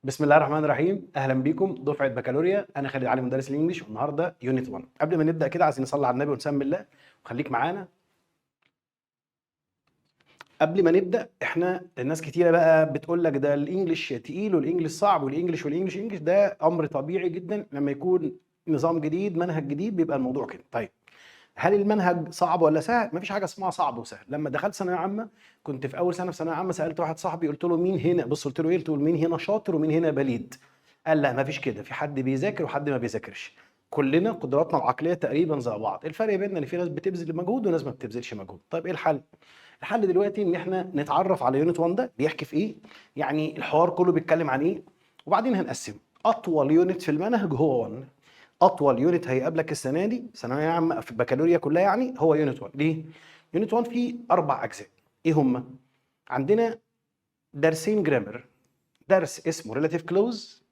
بسم الله الرحمن الرحيم. اهلا بيكم دفعه بكالوريا. انا خالد علي مدرس ال English، والنهارده unit 1. قبل ما نبدا كده عايزين نصلي على النبي ونسمي الله، وخليك معانا. قبل ما نبدا، احنا الناس كتيرة بقى بتقول لك ده ال English تقيل وال English صعب وال English وال English English. ده امر طبيعي جدا، لما يكون نظام جديد، منهج جديد، بيبقى الموضوع كده. طيب، هل المنهج صعب ولا سهل؟ مفيش حاجة اسمها صعب وسهل. لما دخلت ثانوية عامه، كنت في اول سنة في ثانوية عامه، سالت واحد صاحبي، قلت له مين هنا، بص، قلت له ايه؟ قلت له مين هنا شاطر ومين هنا بليد؟ قال لا، مفيش كده، في حد بيذاكر وحد ما بيذاكرش، كلنا قدراتنا العقلية تقريبا زي بعض، الفرق بيننا ان في ناس بتبذل مجهود وناس ما بتبذلش مجهود. طيب، ايه الحل؟ الحل دلوقتي ان احنا نتعرف على unit 1، ده بيحكي في ايه، يعني الحوار كله بيتكلم عن ايه، وبعدين هنقسمه. اطول unit في المنهج هو 1. اطول unit هيقابلك السنة دي، ثانوية عامة في البكالوريا كلها يعني، هو unit 1. ليه؟ unit 1 فيه اربع اجزاء. ايه هما؟ عندنا درسين grammar، درس اسمه relative clause،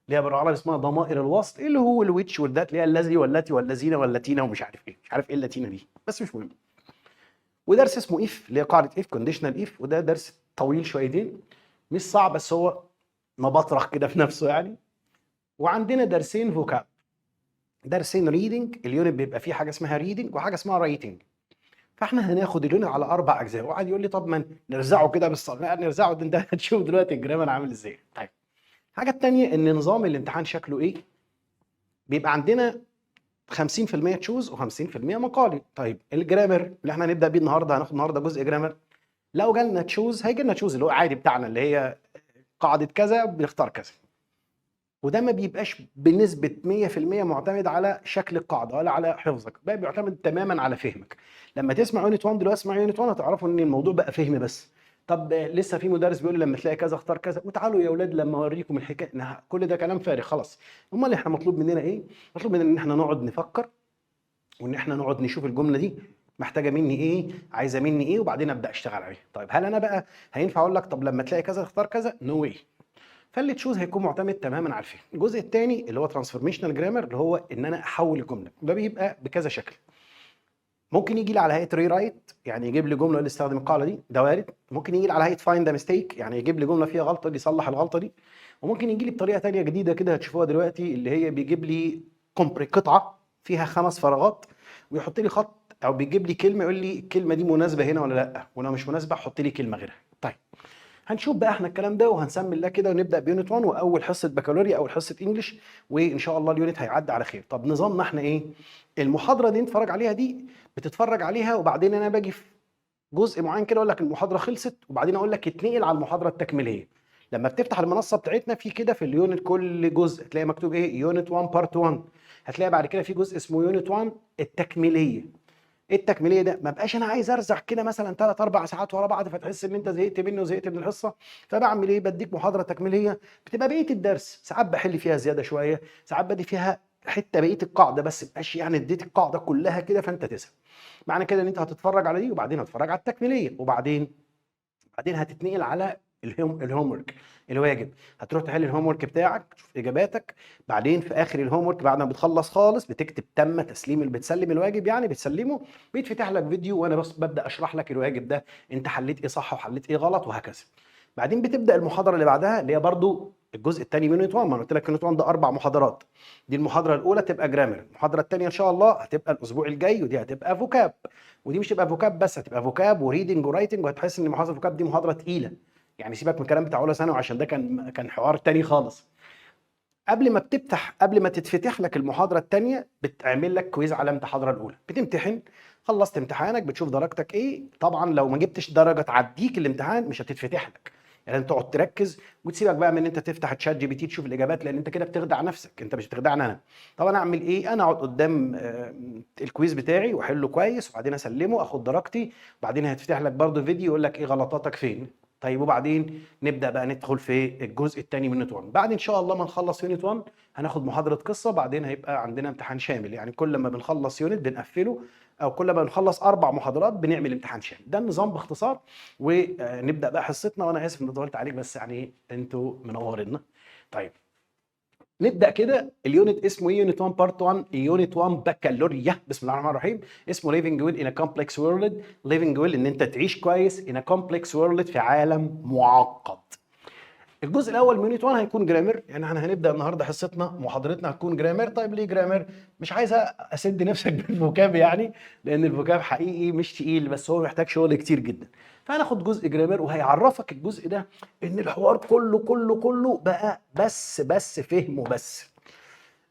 اللي هي بالعربي اسمها ضمائر الوصل، اللي هو ال which وال that، اللي هي الذي والتي والذين والتينا ومش عارف ايه، مش عارف ايه اللاتينا دي، بس مش مهم. ودرس اسمه if، اللي هي قاعدة if، conditional if، وده درس طويل شويتين، مش صعب بس هو مبطرخ كده في نفسه يعني. وعندنا درسين vocab، درسين reading. ال unit بيبقى فيه حاجة اسمها reading وحاجه اسمها writing. فاحنا هناخد ال unit على اربع اجزاء. وقعد يقول لي طب ما نرزعه كده بالصلاة. لا، نرزعه ده انت هتشوف دلوقتي ال grammar عامل ازاي. طيب، الحاجة الثانية ان نظام الامتحان شكله ايه؟ بيبقى عندنا 50% choose و50% مقالي. طيب، ال grammar اللي احنا هنبدا بيه النهارده، هناخد النهارده جزء grammar، لو جالنا choose هيجي لنا choose اللي هو عادي بتاعنا، اللي هي قاعدة كذا بنختار كذا، وده ما بيبقاش بنسبة 100% معتمد على شكل القاعدة ولا على حفظك، بقى بيعتمد تماما على فهمك. لما تسمع unit 1 دلوقتي، اسمع unit 1، هتعرفوا ان الموضوع بقى فهم بس. طب لسه في مدرس بيقول لي لما تلاقي كذا اختار كذا، وتعالوا يا اولاد لما اوريكم الحكايه، كل ده كلام فارغ خلاص. امال احنا مطلوب مننا ايه؟ مطلوب مننا ان احنا نقعد نفكر، وان احنا نقعد نشوف الجملة دي محتاجه مني ايه، عايزه مني ايه، وبعدين ابدا اشتغل عليها. طيب، هل انا بقى هينفع اقول لك طب لما تلاقي كذا اختار كذا؟ no way. فاللي choose هيكون معتمد تماما على الفهم. الجزء الثاني اللي هو transformational grammar، اللي هو ان انا احول الجمله، ده بيبقى بكذا شكل. ممكن يجي لي على هيئة rewrite، يعني يجيب لي جملة يقول لي استخدم القاعدة دي، ده وارد. ممكن يجي لي على هيئة find mistake، يعني يجيب لي جملة فيها غلطه، دي صلح الغلطة دي. وممكن يجي لي بطريقة ثانية جديدة كده هتشوفوها دلوقتي، اللي هي بيجيب لي قطعه فيها خمس فراغات ويحط لي خط، او بيجيب لي كلمة يقول لي الكلمة دي مناسبة هنا ولا لا، ولو مش مناسبة حط لي كلمة غيرها. طيب، هنشوف بقى احنا الكلام ده، وهنسمي الله كده ونبدا ب unit 1، واول حصة بكالوريا، اول حصة English، وان شاء الله ال unit هيعدي على خير. طب نظامنا احنا ايه؟ المحاضرة دي نتفرج عليها، دي بتتفرج عليها، وبعدين انا باجي في جزء معين كده اقول لك المحاضرة خلصت، وبعدين اقول لك اتنقل على المحاضرة التكميليه. لما بتفتح المنصة بتاعتنا في كده في ال unit، كل جزء تلاقي مكتوب ايه؟ unit 1 part 1. هتلاقي بعد كده في جزء اسمه unit 1 التكميليه. ايه التكميليه ده؟ ما بقاش انا عايز ارزع كده مثلا 3 4 ساعات ورا بعض، فتحس ان انت زهقت مني وزهقت من الحصه. فبعمل ايه؟ بديك محاضرة تكميليه بتبقى بقية الدرس، ساعات بحل فيها زيادة شويه، ساعات بدي فيها حتة بقية القاعدة بس، مبقاش يعني اديت القاعدة كلها كده فانت تزهق. معنى كده ان انت هتتفرج على دي، وبعدين هتتفرج على التكميليه، وبعدين هتتنقل على ال homework، الواجب. هتروح تحل ال homework بتاعك، تشوف اجاباتك. بعدين في اخر ال homework، بعد ما بتخلص خالص، بتكتب تم تسليم، بتسلم الواجب يعني بتسلمه، بيتفتح لك فيديو وانا بس ببدا اشرح لك الواجب ده، انت حليت ايه صح وحليت ايه غلط وهكذا. بعدين بتبدا المحاضرة اللي بعدها، اللي هي برضو الجزء الثاني من unit 1. ما انا قلت لك unit 1 ده اربع محاضرات. دي المحاضرة الاولى تبقى grammar، المحاضرة الثانية ان شاء الله هتبقى الاسبوع الجاي، ودي هتبقى vocab. ودي مش تبقى vocab بس، هتبقى vocab و reading و writing، وهتحس ان محاضرة vocab دي محاضرة تقيله. يعني سيبك من الكلام بتاع اولى ثانوي، عشان ده كان حوار تاني خالص. قبل ما تتفتح لك المحاضرة الثانيه، بتعمل لك quiz على المحاضرة الاولى، بتمتحن. خلصت امتحانك، بتشوف درجتك ايه. طبعا لو ما جبتش درجه تعديك الامتحان مش هتتفتح لك، يعني انت تقعد تركز وتسيبك بقى من ان انت تفتح ChatGPT تشوف الاجابات، لان انت كده بتخدع نفسك، انت مش بتخدعني انا. طب انا اعمل ايه؟ انا اقعد قدام ال quiz بتاعي واحله كويس، وبعدين اسلمه، اخد درجتي. وبعدين هيتفتح لك برضه فيديو يقول لك ايه غلطاتك فين. طيب، وبعدين نبدا بقى ندخل في الجزء الثاني من unit 1. بعد ان شاء الله ما نخلص unit 1 هناخد محاضرة قصه، بعدين هيبقى عندنا امتحان شامل. يعني كل ما بنخلص unit بنقفله، او كل ما بنخلص اربع محاضرات بنعمل امتحان شامل. ده النظام باختصار، ونبدا بقى حصتنا. وانا اسف ان طولت عليك، بس يعني انتوا منورينا. طيب، نبدا كده. ال unit اسمه ايه؟ unit 1 part 1، unit 1 بكالوريا. بسم الله الرحمن الرحيم. اسمه living well in a complex world. living well، ان انت تعيش كويس، in a complex world، في عالم معقد. الجزء الاول من unit 1 هيكون grammar، يعني احنا هنبدا النهارده حصتنا محاضرتنا هتكون grammar. طيب ليه grammar؟ مش عايز اسد نفسك بال vocab يعني، لان ال vocab حقيقي مش تقيل، بس هو محتاج شغل كتير جدا. فهناخد جزء grammar وهيعرفك الجزء ده ان الحوار كله كله كله بقى بس فهم وبس.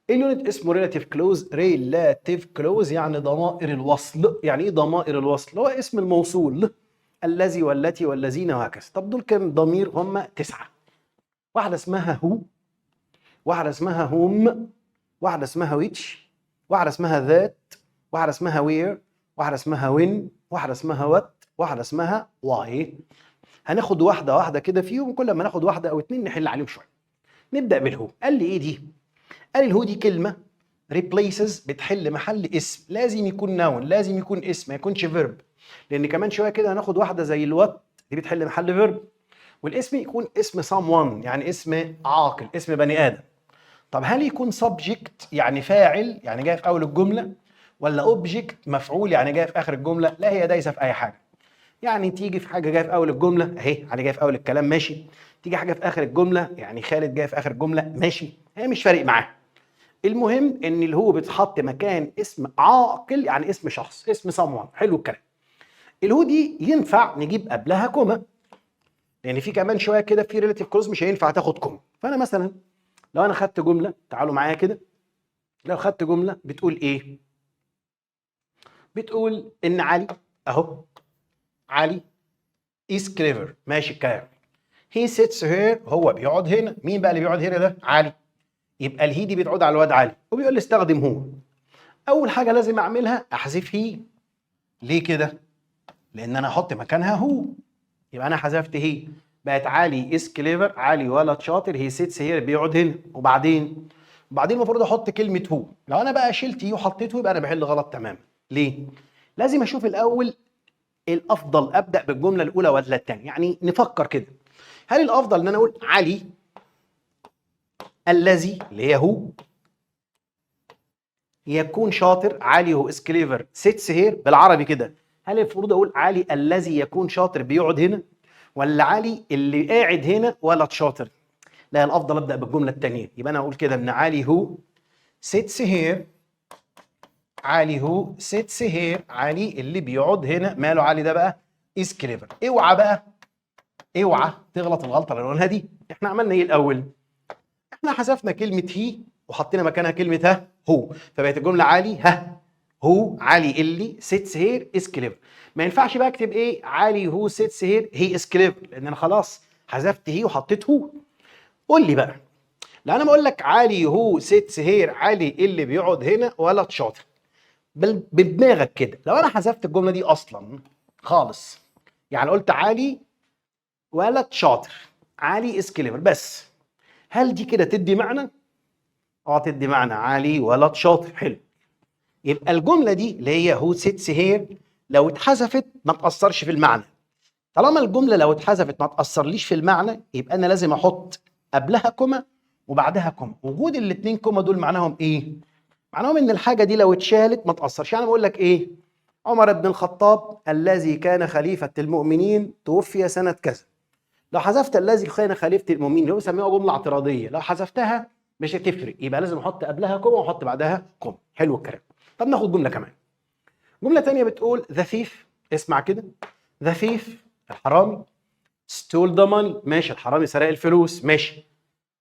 ال unit اسمه relative clause. relative clause يعني ضمائر الوصل. يعني ايه ضمائر الوصل؟ هو اسم الموصول، الذي والتي والذين وهكذا. طب دول كام ضمير؟ هم 9. واحدة اسمها who، واحدة اسمها whom، واحدة اسمها which، واحدة اسمها that، واحدة اسمها where، واحدة اسمها when، واحدة اسمها what، واحدة اسمها why. هناخد واحدة واحدة كده فيهم، كل ما ناخد واحدة أو اتنين نحل عليهم شوية. نبدأ بال who. قال لي إيه دي؟ قال ال who دي كلمة replaces، بتحل محل اسم، لازم يكون noun، لازم يكون اسم، ما يكونش verb، لأن كمان شوية كده هناخد واحدة زي ال what دي بتحل محل verb، والاسم يكون اسم someone، يعني اسم عاقل، اسم بني آدم. طب هل يكون subject يعني فاعل، يعني جاي في أول الجملة، ولا object مفعول يعني جاي في آخر الجملة؟ لا، هي دايسة في أي حاجة. يعني تيجي في حاجة جاية في أول الجملة أهي، يعني جاية في أول الكلام ماشي، تيجي حاجة في آخر الجملة يعني خالد جاي في آخر الجملة ماشي، هي مش فارق معاها. المهم إن ال who بيتحط مكان اسم عاقل، يعني اسم شخص، اسم someone. حلو الكلام. ال who دي ينفع نجيب قبلها comma، لان في كمان شوية كده في relative clause مش هينفع تاخد comma. فانا مثلا لو انا خدت جمله، تعالوا معايا كده، لو خدت جملة بتقول ايه؟ بتقول ان علي اهو، علي is clever، ماشي الكلام. he sits here، هو بيقعد هنا. مين بقى اللي بيقعد هنا ده؟ علي. يبقى ال he دي بتعود على الواد علي، وبيقول لي استخدم who. اول حاجة لازم اعملها احذف he. ليه كده؟ لان انا احط مكانها who. يبقى انا حذفت he، بقت علي is clever، علي ولد شاطر، he sits here بيقعد هنا. وبعدين المفروض احط كلمة who. لو انا بقى شلت he وحطيت who يبقى انا بحل غلط تماما. ليه؟ لازم اشوف الاول الافضل ابدا بالجملة الاولى ولا الثانية. يعني نفكر كده، هل الافضل ان انا اقول علي الذي اللي هي who يكون شاطر، علي who is clever sits here بالعربي كده، هل المفروض اقول علي الذي يكون شاطر بيقعد هنا، ولا علي اللي قاعد هنا ولد شاطر؟ لا، الافضل ابدا بالجملة الثانية. يبقى انا اقول كده ان علي who sits here، علي who sits here، علي اللي بيقعد هنا، ماله علي ده بقى؟ is clever. اوعى بقى، اوعى تغلط الغلطة اللي قلناها دي. احنا عملنا ايه الاول؟ احنا حذفنا كلمة he وحطينا مكانها كلمة ها who، فبقت الجملة علي ها who، علي اللي sits here is clever. ما ينفعش بقى اكتب ايه؟ علي who sits here he is clever، لان انا خلاص حذفت he وحطيت who. قول لي بقى، لو انا بقول لك علي who sits here، علي اللي بيقعد هنا ولد شاطر، بدماغك كده لو انا حذفت الجملة دي اصلا خالص، يعني قلت علي ولد شاطر، علي is clever بس، هل دي كده تدي معنى؟ اه تدي معنى، علي ولد شاطر. حلو. يبقى الجملة دي اللي هي who sits here لو اتحذفت ما تاثرش في المعنى. طالما الجملة لو اتحذفت ما تاثرليش في المعنى، يبقى انا لازم احط قبلها comma وبعدها comma. وجود الاثنين comma دول معناهم ايه؟ معناهم ان الحاجة دي لو اتشالت ما تاثرش. يعني بقول لك ايه؟ عمر بن الخطاب الذي كان خليفة المؤمنين توفي سنة كذا. لو حذفت الذي كان خليفة المؤمنين، اللي هو بيسميها جملة اعتراضيه، لو حذفتها مش هتفرق، يبقى لازم احط قبلها comma واحط بعدها comma. حلو الكلام. طب ناخد جملة كمان، جملة تانية بتقول the thief، اسمع كده، the thief الحرامي stole the money، ماشي، الحرامي سرق الفلوس، ماشي،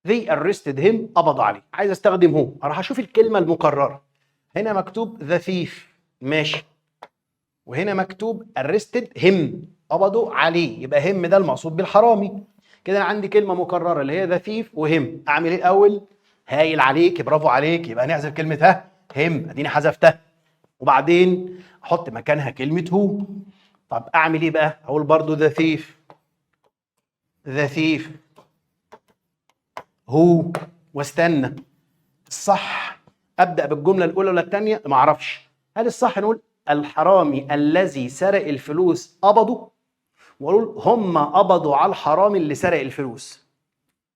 they arrested him قبضوا عليه. عايز استخدم who، اروح اشوف الكلمة المكرره. هنا مكتوب the thief، ماشي، وهنا مكتوب arrested him قبضوا عليه، يبقى him ده المقصود بالحرامي. كده انا عندي كلمة مكررة اللي هي the thief و him. اعمل ايه الاول؟ هايل عليك، برافو عليك، يبقى نحذف كلمة ها him، اديني حذفتها، وبعدين احط مكانها كلمة who. طب اعمل ايه بقى؟ اقول برضو the thief، the thief who، واستنى الصح ابدا بالجملة الاولى ولا الثانية؟ ما اعرفش. هل الصح نقول الحرامي الذي سرق الفلوس قبضوا، واقول هم قبضوا على الحرامي اللي سرق الفلوس؟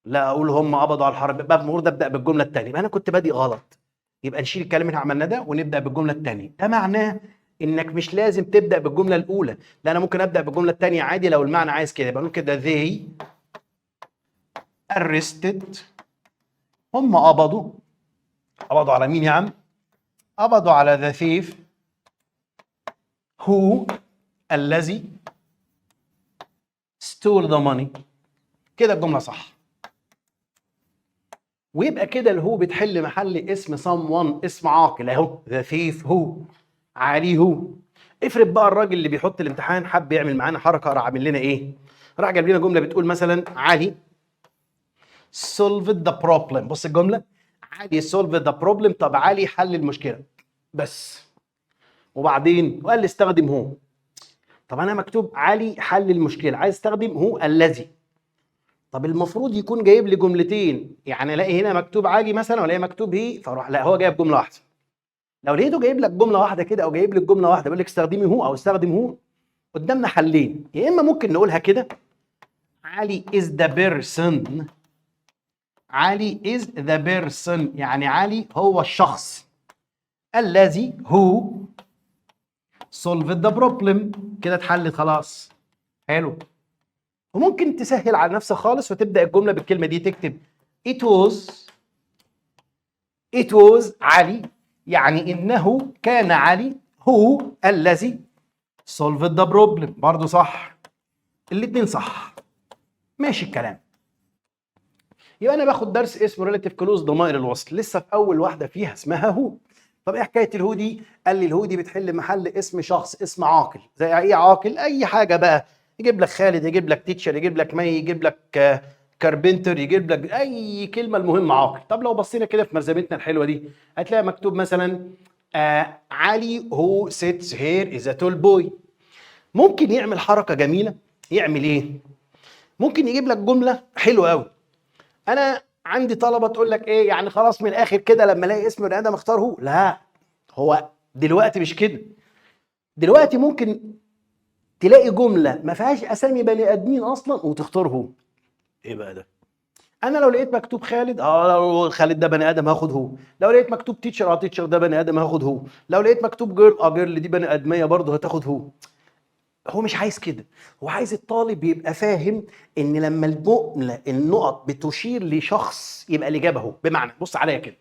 لا، اقول هم قبضوا على الحرامي، بقى المفروض ابدا بالجملة الثانية. يبقى انا كنت بادئ غلط، يبقى نشيل الكلام اللي احنا عملناه ده ونبدا بالجملة الثانية. ده معناه انك مش لازم تبدا بالجملة الاولى، لا، انا ممكن ابدا بالجملة الثانية عادي لو المعنى عايز كده. يبقى نقول كده they arrested، هم قبضوا. قبضوا على مين يا عم؟ قبضوا على the thief who الذي stole the money. كده الجملة صح، ويبقى كده ال who بتحل محل اسم someone، اسم عاقل اهو، the thief who، علي who. افرض بقى الراجل اللي بيحط الامتحان حب يعمل معانا حركه، راح عامل لنا ايه؟ راح جاب لنا جملة بتقول مثلا علي solved the problem. بص الجمله، علي solved the problem. طب علي حل المشكلة بس، وبعدين وقال لي استخدم who. طب انا مكتوب علي حل المشكله، عايز استخدم who الذي. طب المفروض يكون جايب لي جملتين، يعني الاقي هنا مكتوب علي مثلا والاقي مكتوب he، فاروح لا هو جايب جملة واحده. لو لقيته جايب لك جملة واحدة كده او جايب لك جملة واحدة بيقول لك استخدمي who او استخدم who، قدامنا حلين. يا اما ممكن نقولها كده علي is the person، علي is the person، يعني علي هو الشخص الذي who solved the problem. كده اتحلت خلاص. حلو. وممكن تسهل على نفسك خالص وتبدا الجملة بالكلمة دي، تكتب it was علي، يعني انه كان علي who الذي solved the problem. برضه صح، الاثنين صح، ماشي الكلام. يبقى انا باخد درس اسمه relative clause، ضمائر الوصل، لسه في اول واحدة فيها اسمها who. طب ايه حكاية ال who دي؟ قال لي ال who دي بتحل محل اسم شخص، اسم عاقل. زي ايه عاقل؟ اي حاجة بقى، يجيب لك خالد، يجيب لك teacher، يجيب لك مي، يجيب لك carpenter، يجيب لك اي كلمه، المهم عاقل. طب لو بصينا كده في ملزمتنا الحلوة دي هتلاقي مكتوب مثلا علي who sits here is a tall boy. ممكن يعمل حركة جميله، يعمل ايه؟ ممكن يجيب لك جملة حلوة قوي. انا عندي طلبه تقول لك ايه يعني خلاص من الاخر كده لما الاقي اسم بني ادم اختار who. لا، هو دلوقتي مش كده. دلوقتي ممكن تلاقي جملة ما فيهاش اسامي بني ادمين اصلا وتختار who. ايه بقى ده؟ انا لو لقيت مكتوب خالد، لو خالد ده بني ادم هاخد who. لو لقيت مكتوب teacher، teacher ده بني ادم هاخد who. لو لقيت مكتوب girl، girl دي بني ادميه برضه هتاخد who. هو مش عايز كده، هو عايز الطالب يبقى فاهم ان لما الجملة النقط بتشير لشخص يبقى الاجابة who. بمعنى بص عليا كده،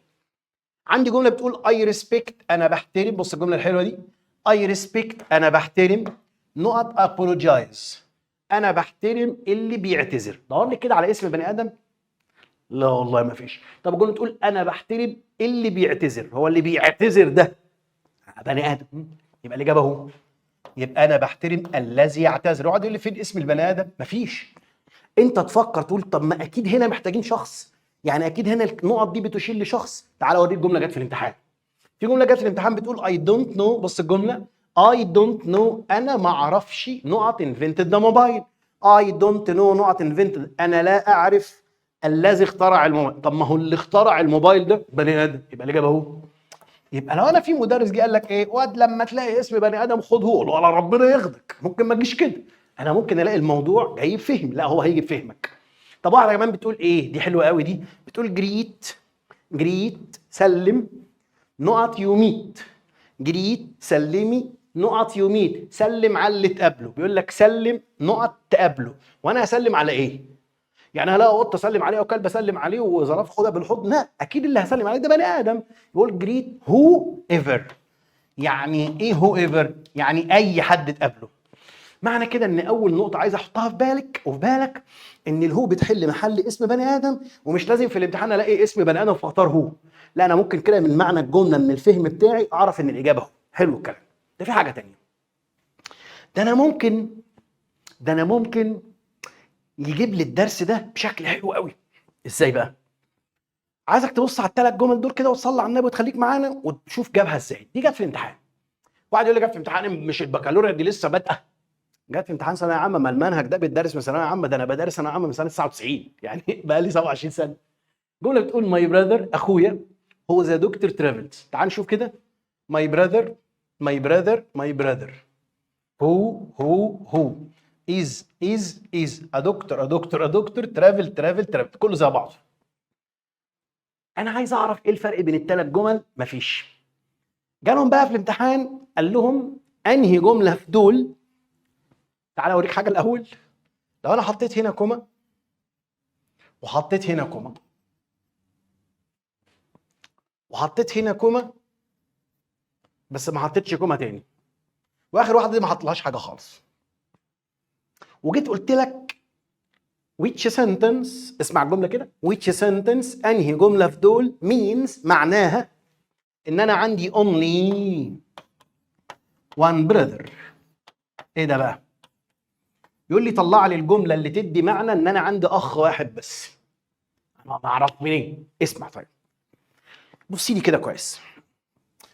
عندي جملة بتقول I respect، انا بحترم. بص الجملة الحلوة دي، I respect انا بحترم نقط apologize، انا بحترم اللي بيعتذر. دور لي كده على اسم بني ادم. لا والله ما فيش. طب الجملة تقول انا بحترم اللي بيعتذر، هو اللي بيعتذر ده بني ادم، يبقى الاجابة who. يبقى انا بحترم الذي يعتذر. يقعد يقول لي فين اسم البني ادم؟ مفيش. انت تفكر تقول طب ما اكيد هنا محتاجين شخص، يعني اكيد هنا النقط دي بتشير لشخص. تعال اوريك جملة جت في الامتحان. في جملة جت في الامتحان بتقول I don't know. بص الجمله، I don't know انا ما اعرفش نقط invented the mobile. I don't know نقط invented، انا لا اعرف الذي اخترع الموبايل. طب ما هو اللي اخترع الموبايل ده بني ادم، يبقى الاجابة who. يبقى لو انا في مدرس جه قال لك ايه واد لما تلاقي اسم بني ادم خد who، ولا ربنا ياخدك، ممكن ما تجيش كده. انا ممكن الاقي الموضوع جاي بفهم، لا هو هيجي بفهمك. طب واحدة كمان بتقول ايه؟ دي حلوة قوي دي، بتقول greet، greet سلم نقط you meet. greet سلمي نقط you meet، سلم على اللي تقابله. بيقول لك سلم نقط تقابله، وانا هسلم على ايه؟ يعني هلاقي قطة اسلم عليه او كلب اسلم عليه وزرافه خدها بالحضن؟ لا، اكيد اللي هسلم عليه ده بني ادم. يقول greet whoever. يعني ايه whoever؟ يعني اي حد تقابله. معنى كده ان اول نقطة عايز احطها في بالك وفي بالك ان ال who بتحل محل اسم بني ادم، ومش لازم في الامتحان الاقي اسم بني ادم فاختار who. لا، انا ممكن كده من معنى الجمله، من الفهم بتاعي، اعرف ان الاجابة who. حلو الكلام ده. في حاجة تانية، ده انا ممكن يجيب لي الدرس ده بشكل حلو قوي. ازاي بقى؟ عايزك تبص على الثلاث جمل دول كده وتصلي على النبي وتخليك معانا وتشوف جابها ازاي. دي جت في الامتحان. واحد يقول لي جت في امتحان مش البكالوريا، دي لسه بادئه. جت في امتحان ثانوية عامه. ما المنهج ده بيتدرس من ثانوية عامه، ده انا بدرس ثانوية عامة من سنة 99، يعني بقى لي 27 سنه. جملة بتقول my brother اخويا who is a doctor travels. تعال نشوف كده، my brother، my brother، my brother، who، who، who، is، is، is، a doctor، a doctor، a doctor، travel، travel، travel، كله زي بعضه. انا عايز اعرف ايه الفرق بين الثلاث جمل؟ مفيش. جالهم بقى في الامتحان قال لهم انهي جملة في دول؟ تعالى اوريك حاجة الاول. لو انا حطيت هنا comma وحطيت هنا comma وحطيت هنا comma، بس ما حطيتش comma تاني، واخر واحدة دي ما حطلهاش حاجة خالص، وجيت قلت لك which sentence، اسمع الجملة كده، which sentence، انهي جملة في دول means معناها ان انا عندي only one brother؟ ايه ده بقى؟ يقول لي طلع لي الجملة اللي تدي معنى ان انا عندي اخ واحد بس. انا ما اعرف منين؟ اسمع، طيب بصي لي كده كويس.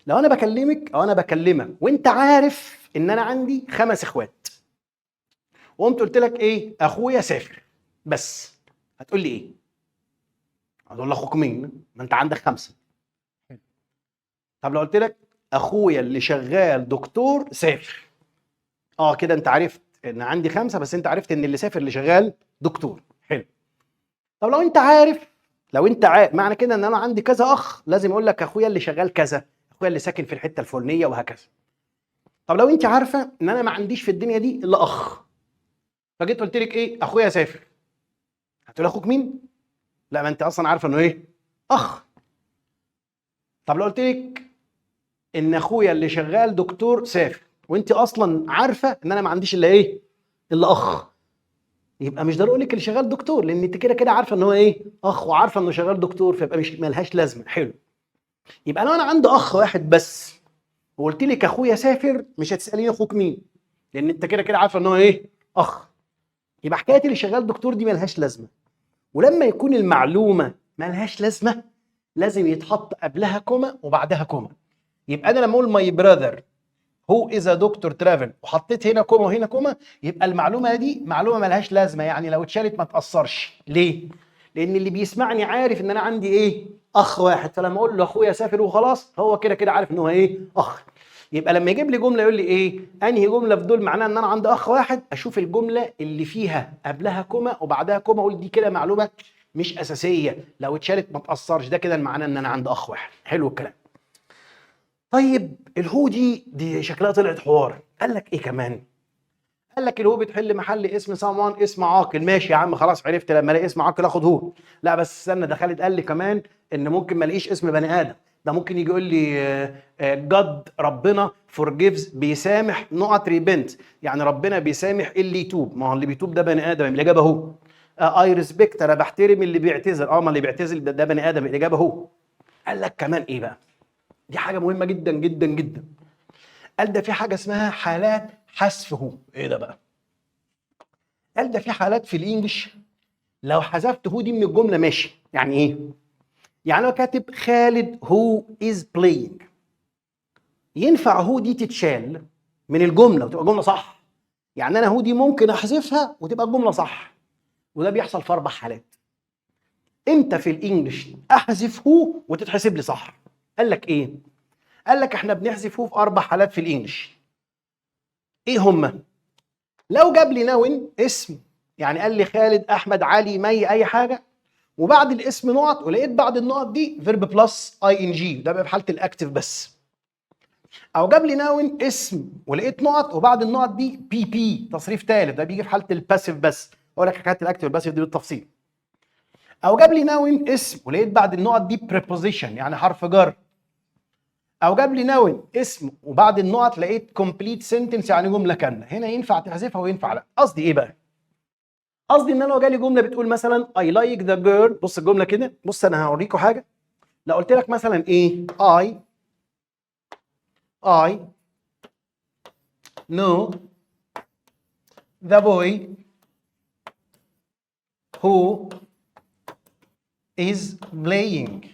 لو انا بكلمك او انا بكلمك وانت عارف ان انا عندي خمس اخوات، وقمت قلت لك ايه؟ اخويا سافر بس، هتقول لي ايه؟ هتقول لي اخوك مين؟ ما انت عندك خمسه. طب لو قلت لك اخويا اللي شغال دكتور سافر، كده انت عرفت ان عندي خمسه، بس انت عرفت ان اللي سافر اللي شغال دكتور. حلو. طب لو انت عارف معنى كده ان انا عندي كذا اخ، لازم اقول لك اخويا اللي شغال كذا، اخويا اللي ساكن في الحتة الفلانية، وهكذا. طب لو انت عارفه ان انا ما عنديش في الدنيا دي الا اخ، فجيت قلت لك ايه؟ اخويا سافر، هتقول اخوك مين؟ لا، ما انت اصلا عارفه انه ايه؟ اخ. طب لو قلت لك ان اخويا اللي شغال دكتور سافر، وانت اصلا عارفه ان انا ما عنديش الا ايه؟ الا اخ، يبقى مش ضروري اقول لك اللي شغال دكتور، لان انت كده كده عارفه ان هو ايه؟ اخ، وعارفه انه شغال دكتور، فيبقى مش ملهاش لازمه. حلو. يبقى لو انا عندي اخ واحد بس وقلت لك اخويا سافر، مش هتساليني اخوك مين، لان انت كده كده عارفه ان هو ايه؟ اخ. يبقى حكاية اللي شغال دكتور دي ملهاش لازمه. ولما يكون المعلومة ملهاش لازمه لازم يتحط قبلها comma وبعدها comma. يبقى انا لما اقول my brother who is a doctor travel وحطيت هنا comma وهنا comma، يبقى المعلومة دي معلومة ملهاش لازمه، يعني لو اتشالت ما تاثرش. ليه؟ لان اللي بيسمعني عارف ان انا عندي ايه؟ اخ واحد. فلما اقول له اخويا سافر وخلاص، هو كده كده عارف ان هو ايه؟ اخ. يبقى لما يجيب لي جملة يقول لي ايه؟ انهي جملة في دول معناها ان انا عندي اخ واحد؟ اشوف الجملة اللي فيها قبلها comma وبعدها comma، اقول دي كده معلومة مش اساسيه، لو اتشالت ما تاثرش، ده كده معناه ان انا عندي اخ واحد. حلو الكلام. طيب ال who دي شكلها طلعت حوار. قال لك ايه كمان؟ قال لك ال who بتحل محل اسم someone، اسم عاقل. ماشي يا عم، خلاص عرفت لما الاقي اسم عاقل اخد who. لا بس استنى، ده خالد قال لي كمان ان ممكن ما الاقيش اسم بني ادم، ده ممكن يجي يقول لي God ربنا forgives بيسامح نقط repent، يعني ربنا بيسامح اللي يتوب، ما هو اللي بيتوب ده بني ادم، الاجابة who. I respect انا بحترم اللي بيعتذر، ما اللي بيعتذر ده بني ادم، الاجابة who. قال لك كمان ايه بقى؟ دي حاجة مهمة جدا جدا جدا. قال ده في حاجة اسمها حالات حذف who. ايه ده بقى؟ قال ده في حالات في ال English لو حذفت who دي من الجملة ماشي. يعني ايه؟ يعني لو كاتب خالد who is playing، ينفع who دي تتشال من الجملة وتبقى جملة صح. يعني انا who دي ممكن احذفها وتبقى الجملة صح، وده بيحصل في اربع حالات. امتى في ال English احذف who وتتحسب لي صح؟ قال لك ايه؟ قال لك احنا بنحذف who في اربع حالات في ال English. ايه هما؟ لو جاب لي noun اسم، يعني قال لي خالد، احمد، علي، مي، اي حاجه، وبعد الاسم نقط، ولقيت بعد النقط دي verb plus ing، ده بقى في حاله ال active بس. او جاب لي noun اسم ولقيت نقط وبعد النقط دي pp تصريف ثالث، ده بيجي في حاله ال passive بس، اقول لك حكاية ال active وال passive دي بالتفصيل. او جاب لي noun اسم ولقيت بعد النقط دي preposition يعني حرف جر. او جاب لي noun اسم وبعد النقط لقيت complete sentence يعني جملة كامله، هنا ينفع تحذفها وينفع لا. قصدي ايه بقى؟ قصدي ان انا لو جالي جملة بتقول مثلا I like the girl، بص الجملة كده، بص انا هوريكم حاجة. لو قلت لك مثلا ايه؟ I know the boy who is playing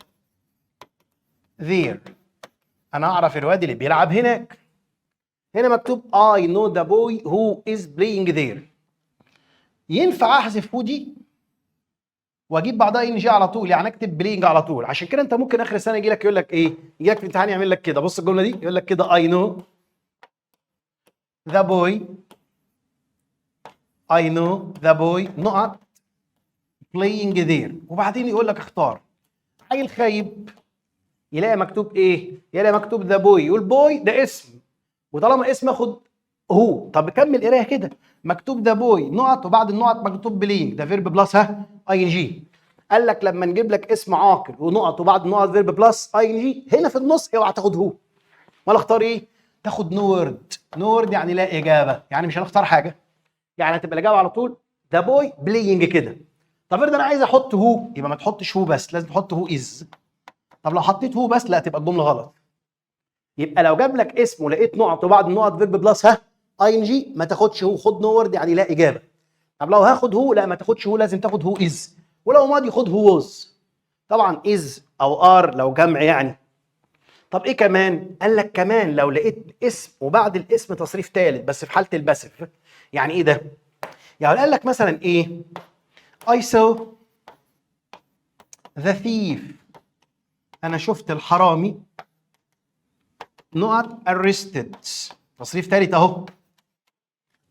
there، انا اعرف الواد اللي بيلعب هناك. هنا مكتوب I know the boy who is playing there، ينفع احذف who دي واجيب بعدها ing على طول، يعني اكتب playing على طول. عشان كده انت ممكن اخر السنة يجي لك يقول لك ايه؟ يجي لك في الامتحان يعمل لك كده، بص الجملة دي، يقول لك كده I know the boy، I know the boy نقط playing there، وبعدين يقول لك اختار. عيل خايب يلاقي مكتوب ايه؟ يلاقي مكتوب the boy، يقول boy ده اسم، وطالما اسم اخد who. طب كمل قرايه كده، مكتوب the boy نقط وبعد النقط مكتوب playing، ده verb plus ها ing. قال لك لما نجيب لك اسم عاقل ونقط وبعد النقط verb plus ing، هنا في النص اوعى تاخد who، ولا اختار ايه؟ تاخد no word. no word يعني لا اجابه، يعني مش هنختار حاجه، يعني هتبقى الاجابة على طول the boy playing كده. طب افرض انا عايز احط who، يبقى ما تحطش who بس، لازم تحط who is. طب لو حطيت who بس، لا، تبقى الجملة غلط. يبقى لو جاب لك اسم ولقيت نقط وبعد النقط verb plus ing، ما تاخدش who، خد no word يعني لا اجابه. طب لو هاخد who، لا، ما تاخدش who، لازم تاخد who is، ولو ماضي خد who was، طبعا is او are لو جمع يعني. طب ايه كمان؟ قال لك كمان لو لقيت اسم وبعد الاسم تصريف ثالث بس في حاله ال passive. يعني ايه ده؟ يعني قال لك مثلا ايه؟ I saw the thief، انا شفت الحرامي، نقط arrested، تصريف ثالث اهو.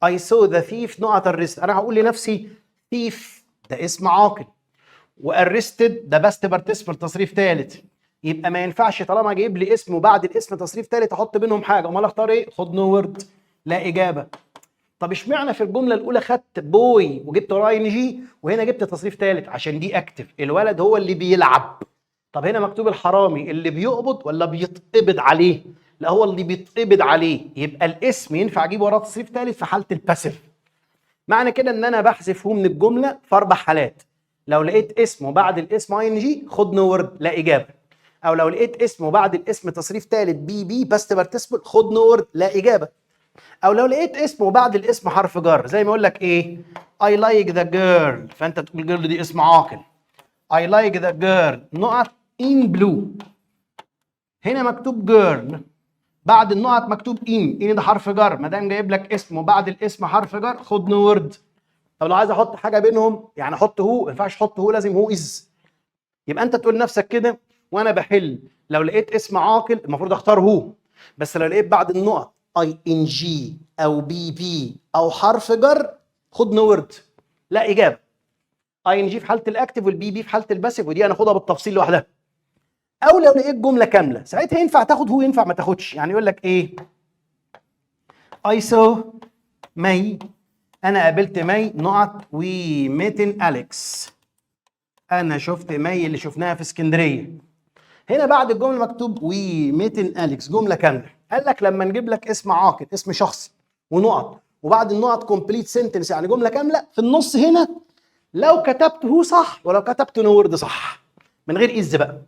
I saw the thief نقط arrested. انا هقول لنفسي thief ده اسم عاقل و arrested ده past participle تصريف ثالث، يبقى ما ينفعش طالما جايب لي اسم وبعد الاسم تصريف ثالث احط بينهم حاجه. امال اختار ايه؟ خد no word، لا اجابه. طب اشمعنى في الجملة الاولى خدت boy وجبت وراه ing وهنا جبت تصريف ثالث؟ عشان دي active، الولد هو اللي بيلعب. طب هنا مكتوب الحرامي اللي بيقبض ولا بيتقبض عليه؟ لا، هو اللي بيتقبض عليه، يبقى الاسم ينفع اجيب وراه تصريف ثالث في حاله ال passive. معنى كده ان انا بحذف who من الجملة في اربع حالات: لو لقيت اسم وبعد الاسم ing خد no word لا اجابه، او لو لقيت اسم وبعد الاسم تصريف ثالث pp past participle خد no word لا اجابه، او لو لقيت اسم وبعد الاسم حرف جر، زي ما يقول لك ايه؟ I like the girl، فانت تقول girl دي اسم عاقل، I like the girl نقط in blue. هنا مكتوب girl، بعد النقط مكتوب in، in ده حرف جر، ما دام جايب لك اسم وبعد الاسم حرف جر خد no word. طب لو عايز احط حاجة بينهم، يعني احط who؟ ما ينفعش احط who، لازم who is. يبقى انت تقول لنفسك كده وانا بحل: لو لقيت اسم عاقل المفروض اختار who، بس لو لقيت بعد النقط ing او pp او حرف جر خد no word لا اجابه. ing في حاله ال active وال pp في حاله ال passive، ودي انا اخدها بالتفصيل لوحدها. او لو لقيت جملة كاملة ساعتها ينفع تاخد who، ينفع ما تاخدش. يعني يقول لك ايه؟ I saw مي، انا قابلت مي، نقط we met in Alex، انا شفت مي اللي شفناها في اسكندريه. هنا بعد الجملة مكتوب we met in Alex، جملة كامله. قال لك لما نجيب لك اسم عاقل، اسم شخص، ونقط وبعد النقط complete sentence يعني جملة كامله، في النص هنا لو كتبت who صح ولو كتبت no word صح، من غير is بقى.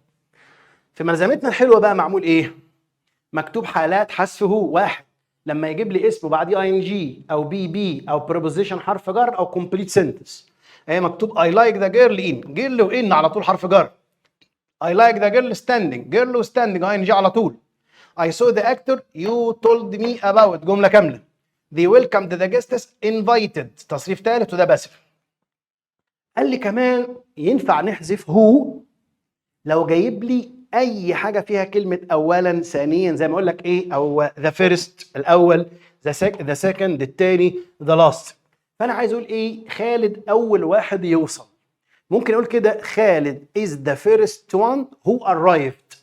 في ملزمتنا الحلوة بقى معمول ايه؟ مكتوب حالات حذف who: واحد، لما يجيب لي اسم وبعديه ing او pp او preposition حرف جر او complete sentence. اهي مكتوب I like the girl in، girl و in على طول حرف جر. I like the girl standing، girl و standing ing على طول. I saw the actor you told me about، جملة كاملة. They welcomed the guests invited، تصريف ثالث وده passive. قال لي كمان ينفع نحذف who لو جايب لي اي حاجة فيها كلمة اولا، ثانيا، زي ما اقول لك ايه؟ او the first الاول، the second الثاني، the last. فانا عايز اقول ايه؟ خالد اول واحد يوصل، ممكن اقول كده خالد is the first one who arrived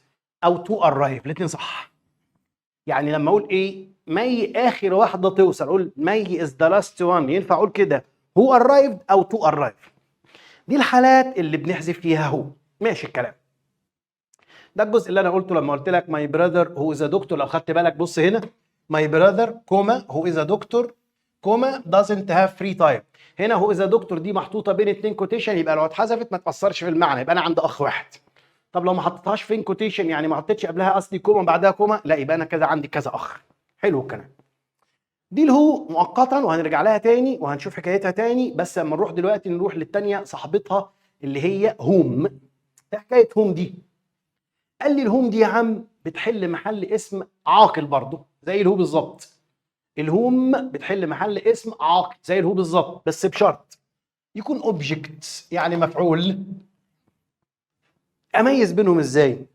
او to arrive، الاثنين صح. يعني لما اقول ايه؟ مي اخر واحدة توصل، اقول مي is the last one، ينفع اقول كده who arrived او to arrive. دي الحالات اللي بنحذف فيها who. ماشي الكلام؟ ده الجزء اللي انا قلته لما قلت لك my brother who is doctor. لو خدت بالك، بص هنا my brother comma who is doctor comma doesn't have free time. هنا who is doctor دي محطوطة بين اتنين quotation، يبقى لو اتحذفت ما تاثرش في المعنى، يبقى انا عندي اخ واحد. طب لو ما حطيتهاش فين quotation، يعني ما حطيتش قبلها قصدي comma بعدها comma، لا، يبقى انا كذا عندي كذا اخ. حلو الكلام؟ دي ال who مؤقتا، وهنرجع لها تاني وهنشوف حكايتها تاني، بس لما نروح دلوقتي نروح للتانية صاحبتها اللي هي whom. ايه حكاية whom دي؟ قال لي ال whom دي يا عم بتحل محل اسم عاقل برضه زي ال who بالظبط. ال whom بتحل محل اسم عاقل زي ال who بالظبط، بس بشرط يكون object يعني مفعول. اميز بينهم ازاي؟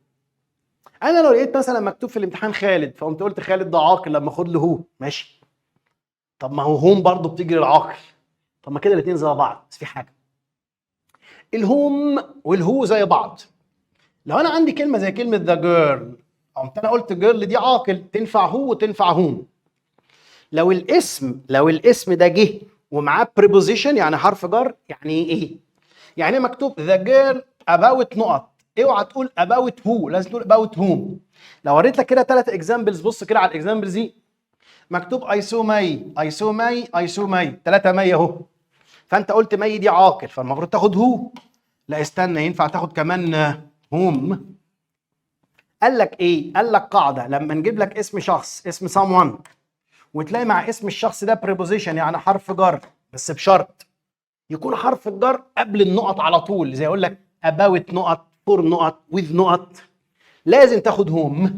انا لو لقيت مثلا مكتوب في الامتحان خالد، فقمت قلت خالد ده عاقل، لما اخد له who، ماشي. طب ما هو whom برضه بتيجي للعاقل، طب ما كده الاثنين زي بعض. بس في حاجه، ال whom وال who زي بعض. لو انا عندي كلمة زي كلمة the girl، قمت انا قلت girl دي عاقل، تنفع who وتنفع whom. لو الاسم ده جه ومعاه preposition يعني حرف جر. يعني ايه؟ يعني مكتوب the girl about نقط، اوعى تقول about who، لازم تقول about whom. لو وريت لك كده ثلاث examples، بص كده على ال examples دي، مكتوب I saw مي، I saw مي، I saw مي، ثلاثة مي اهو. فانت قلت مي دي عاقل، فالمفروض تاخد who. لا استنى، ينفع تاخد كمان whom. قال لك ايه؟ قال لك قاعدة، لما نجيب لك اسم شخص، اسم someone، وتلاقي مع اسم الشخص ده preposition يعني حرف جر، بس بشرط يكون حرف الجر قبل النقط على طول، زي اقول لك about نقط، for نقط، with نقط، لازم تاخد whom.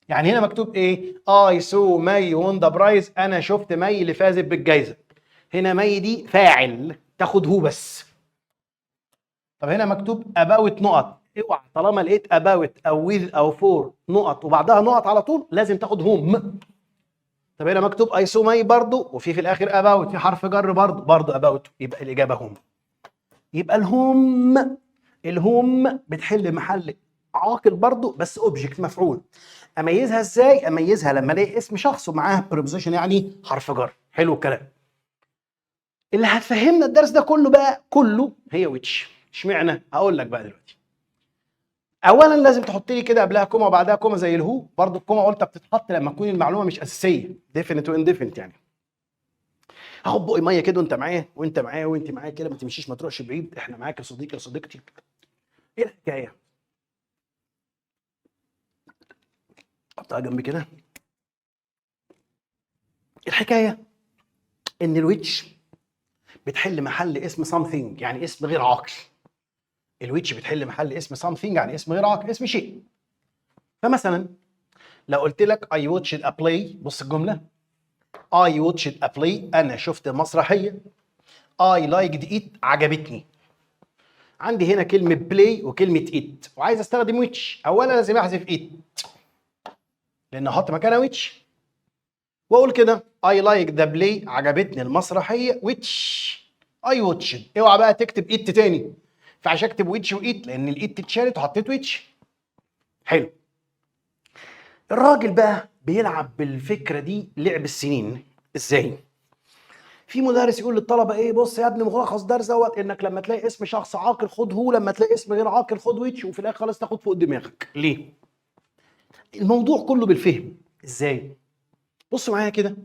يعني هنا مكتوب ايه؟ I saw مي won the prize، انا شفت مي اللي فازت بالجائزة. هنا مي دي فاعل، تاخد who بس. طب هنا مكتوب about نقط، اوعى طالما لقيت about او with او for نقط وبعدها نقط على طول لازم تاخد whom. طب هنا مكتوب I saw مي برضو، وفي الاخر about، في حرف جر برضو، برضو about، يبقى الاجابة whom. يبقى ال whom، ال whom بتحل محل عاقل برضو بس object مفعول. اميزها ازاي؟ اميزها لما الاقي اسم شخص ومعاه preposition يعني حرف جر. حلو الكلام. اللي هتفهمنا الدرس ده كله بقى كله هي which. اشمعنى؟ هقول لك بقى دلوقتي. اولا لازم تحط لي كده قبلها comma وبعدها comma زي ال who. برضو ال comma قلت بتتحط لما تكون المعلومة مش اساسيه، definite و indefinite. يعني هاخد بقي مية كده وانت معايا، وانت معايا، وانت معايا كده، ما تمشيش ما تروحش بعيد، احنا معاك يا صديقي يا صديقتي. ايه الحكاية؟ حطها جنبي كده. الحكاية ان ال which بتحل محل اسم something يعني اسم غير عاقل. ال which بتحل محل اسم something يعني اسم غير عاقل، اسم شيء. فمثلا لو قلت لك I watched a play، بص الجملة، I watched a play، أنا شفت مسرحية، I liked it، عجبتني. عندي هنا كلمة play وكلمة it، وعايز استخدم which. أولا لازم أحذف it لأن أحط مكانها which، وأقول كده I like the play، عجبتني المسرحية، which I watched. اوعى بقى تكتب it تاني، فعشان اكتب which و it لأن ال it اتشالت وحطيت which. حلو. الراجل بقى بيلعب بالفكرة دي لعب السنين. ازاي؟ في مدرس يقول للطلبة ايه؟ بص يا ابني، ملخص درس دوت انك لما تلاقي اسم شخص عاقل خد who، لما تلاقي اسم غير عاقل خد which، وفي الاخر خالص تاخد فوق دماغك. ليه؟ الموضوع كله بالفهم. ازاي؟ بصوا معايا كده،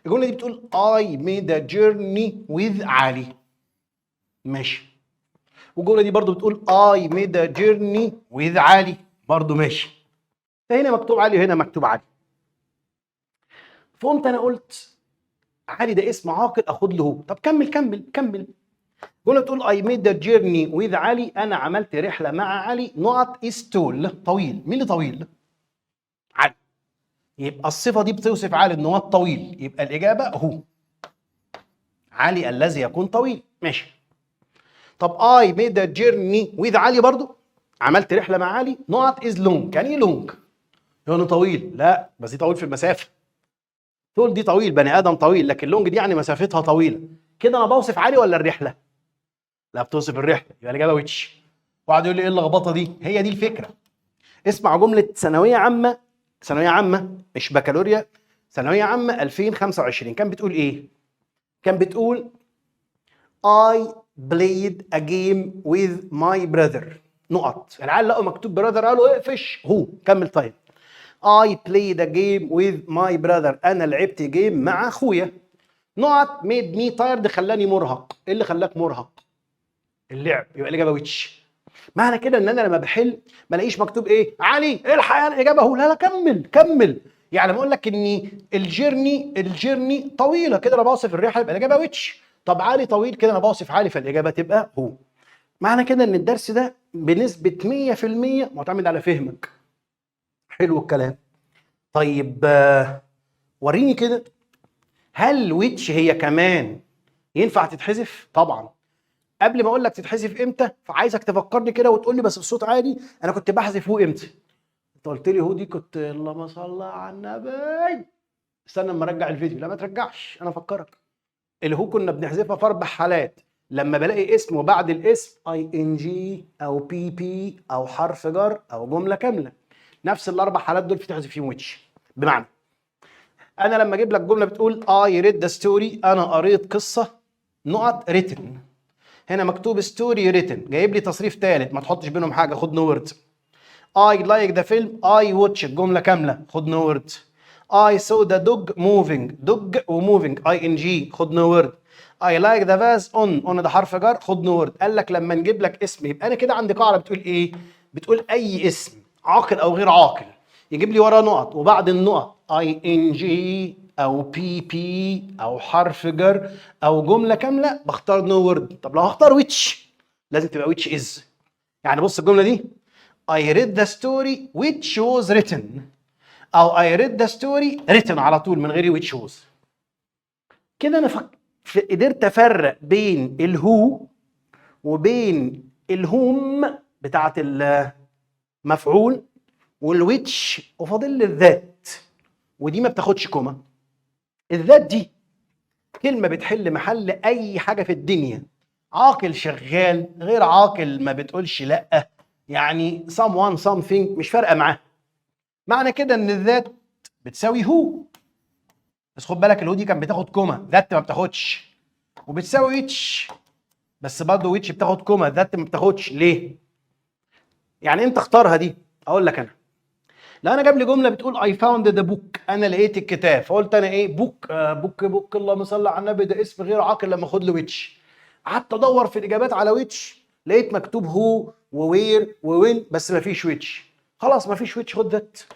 الجملة دي بتقول I made a journey with علي، ماشي. والجملة دي برضو بتقول I made a journey with علي، برضو ماشي. فهنا مكتوب علي وهنا مكتوب علي. فقمت انا قلت علي ده اسم عاقل، اخد له who. طب كمل كمل كمل. جملة بتقول I made a journey with علي، انا عملت رحله مع علي، نقط is tall، طويل. مين اللي طويل؟ علي. يبقى الصفة دي بتوصف علي ان هو الطويل، يبقى الاجابة who، علي الذي يكون طويل، ماشي. طب I made a journey with علي برضو، عملت رحله مع علي، نقط is long. يعني ايه long؟ يعني طويل. لا بس دي طويل في المسافة، tall دي طويل، بني ادم طويل، لكن long دي يعني مسافتها طويلة. كده انا بوصف علي ولا الرحلة؟ لا بتوصف الرحلة، يبقى الاجابة which. وقعد يقول لي ايه اللخبطة دي؟ هي دي الفكرة. اسمع جملة ثانوية عامة، ثانوية عامة مش بكالوريا، ثانوية عامة 2025، كان بتقول ايه؟ كان بتقول I played a game with my brother نقط. العيال لقوا مكتوب brother قالوا اقفش who، كمل. طيب I played a game with my brother، انا لعبت game مع اخويا، نقط made me tired، خلاني مرهق. ايه اللي خلاك مرهق؟ اللعب، يبقى الاجابة which. معنى كده ان انا لما بحل ما الاقيش مكتوب ايه علي الحق الاجابة who، لا لا كمل كمل. يعني لما اقول لك ان ال journey، ال journey طويلة كده انا بوصف الرحلة، يبقى الاجابة which. طب علي طويل كده انا بوصف علي، فالاجابه تبقى who. معنى كده ان الدرس ده بنسبة 100% معتمد على فهمك. حلو الكلام. طيب وريني كده، هل which هي كمان ينفع تتحذف؟ طبعا. قبل ما اقول لك تتحذف امتى، فعايزك تفكرني كده وتقول لي بس بصوت عالي، انا كنت بحذف who امتى؟ انت قلت لي who دي كنت، اللهم صل على النبي، استنى اما ارجع الفيديو. لا ما ترجعش، انا افكرك. ال who كنا بنحذفها في اربع حالات: لما بلاقي اسم وبعد الاسم ing او pp او حرف جر او جملة كاملة. نفس الاربع حالات دول في تحذف فيهم which. بمعنى انا لما اجيب لك جملة بتقول I read the story، انا قريت قصة نقط written، هنا مكتوب story written، جايب لي تصريف ثالث، ما تحطش بينهم حاجه، خد no word. I like the film، I watch، الجملة كامله، خد no word. I saw the dog moving، dog و moving ing، خد no word. I like the vase on، on ده حرف جر، خد no word. قال لك لما نجيب لك اسم، يبقى انا كده عندي قاعدة بتقول ايه؟ بتقول اي اسم عاقل او غير عاقل يجيب لي وراه نقط وبعد النقط ing او pp او حرف جر او جملة كامله، بختار no word. طب لو هختار which، لازم تبقى which is. يعني بص الجملة دي: I read the story which was written، او I read the story written على طول من غير which was. كده انا قدرت افرق بين ال who وبين ال whom بتاعت المفعول وال which، وفاضل لي ال that، ودي ما بتاخدش comma. ال that دي كلمة بتحل محل أي حاجة في الدنيا، عاقل شغال، غير عاقل ما بتقولش لأ، يعني someone، something، مش فارقة معاه. معنى كده إن ال that بتساوي who، بس خد بالك ال who دي كانت بتاخد comma، that ما بتاخدش، وبتساوي which، بس برضه which بتاخد comma، that ما بتاخدش. ليه؟ يعني انت اختارها دي. اقول لك انا لو انا جاب لي جملة بتقول I found the book، انا لقيت الكتاب، فقلت انا ايه؟ book، book، book، اللهم صل على النبي، ده اسم غير عاقل، لما اخد له which. قعدت ادور في الاجابات على which، لقيت مكتوب who و where و when بس ما فيش which. خلاص، ما فيش which، خد that.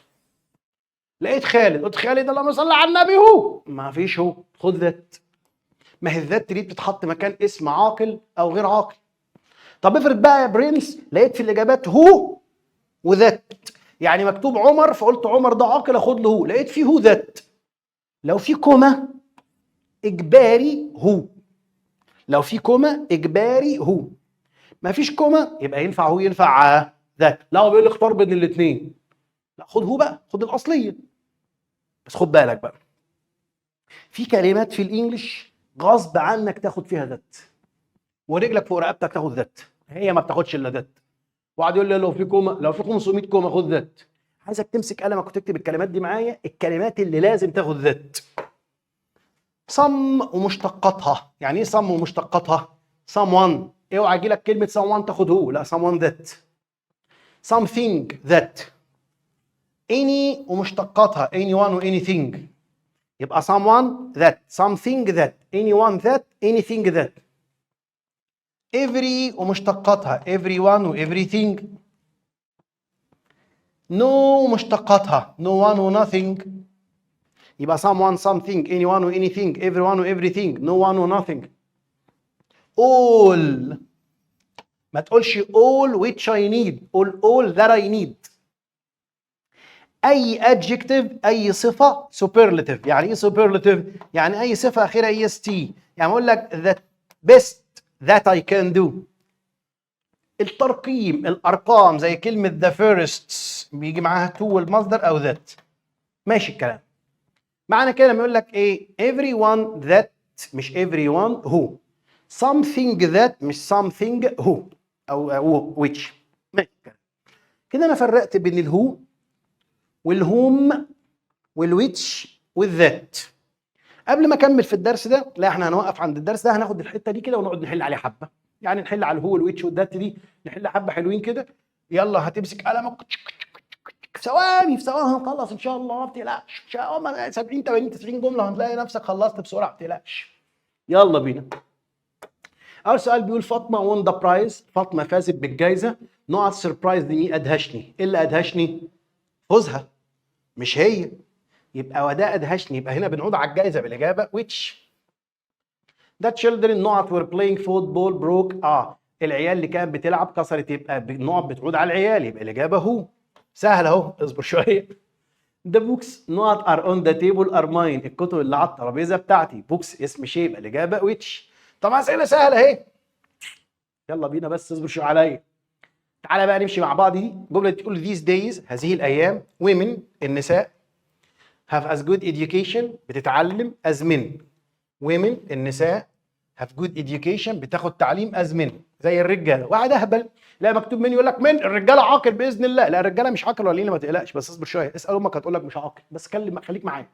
لقيت خالد، قلت خالد، اللهم صل على النبي، who، ما فيش who، خد that. ما هي ال that دي بتتحط مكان اسم عاقل او غير عاقل. طب افرض بقى يا برنس لقيت في الاجابات who و that، يعني مكتوب عمر، فقلت عمر ده عاقل، اخد له who. لقيت فيه who، that، لو في comma اجباري who، لو في comma اجباري who، ما فيش comma يبقى ينفع who ينفع that. لا، هو بيقول لي اختار بين الاثنين، لا، خد who بقى، خد الاصليه. بس خد بالك بقى، في كلمات في ال English غصب عنك تاخد فيها that، ورجلك فوق رقبتك تاخد that، هي ما بتاخدش الا that. وقعد يقول لي لو في comma، لو في 500 comma خد that. عايزك تمسك قلمك وتكتب الكلمات دي معايا، الكلمات اللي لازم تاخد that. some ومشتقاتها. يعني ايه some ومشتقاتها؟ someone، اوعى يجي لك كلمة someone تاخد who، لا، someone that، something that، any ومشتقاتها، anyone و anything. يبقى someone that، something that، anyone that، anything that. every ومشتقاتها، everyone و everything. no ومشتقاتها، no one و nothing. يبقى someone، something، anyone و anything، everyone و everything، no one و nothing. all، ما تقولش all which I need، قول all that I need. اي adjective، اي صفة superlative. يعني ايه superlative؟ يعني اي صفة اخرها est. يعني اقول لك the best that I can do. الترقيم، الارقام، زي كلمة the first بيجي معاها to والمصدر او that. ماشي الكلام؟ معنى كده لما يقول لك ايه؟ everyone that مش everyone who، something that مش something who او which. ماشي الكلام؟ كده انا فرقت بين ال who وال whom وال which وال that. قبل ما اكمل في الدرس ده، لا، احنا هنوقف عند الدرس ده، هناخد الحتة دي كده ونقعد نحل عليها حبه، يعني نحل على ال who وال which وال that دي، نحل حبه حلوين كده. يلا، هتمسك قلمك في ثواني، في ثواني هنخلص ان شاء الله، ما تقلقش، ان شاء الله 70 80 90 جملة هتلاقي نفسك خلصت بسرعه، ما تقلقش. يلا بينا. اول سؤال بيقول فاطمة won the prize، فاطمة فازت بالجائزه، نقط surprised me، ادهشني. ايه اللي ادهشني؟ فوزها مش هي، يبقى وده ادهشني، يبقى هنا بنعود على الجائزه، بالاجابة which. The children نقط were playing football broke، العيال اللي كانت بتلعب كسرت، يبقى نقط بتعود على العيال، يبقى الاجابة who. سهل اهو، اصبر شويه. The books نقط are on the table are mine، الكتب اللي على الترابيزة بتاعتي. books اسم شيء، يبقى الاجابة which. طبعا اسئلة سهلة اهي. يلا بينا، بس اصبر شوية عليا. تعالى بقى نمشي مع بعض. دي جملة تقول these days، هذه الايام، women، النساء، have as good education، بتتعلم، as men. women، النساء، have good education، بتاخد تعليم، as men، زي الرجاله. واحد اهبل لا مكتوب men يقول لك men، الرجالة عاقل باذن الله. لا، الرجالة مش عاقل ولا ما تقلقش، بس اصبر شويه، اسال امك هتقول لك مش عاقل، بس كلم، خليك معايا.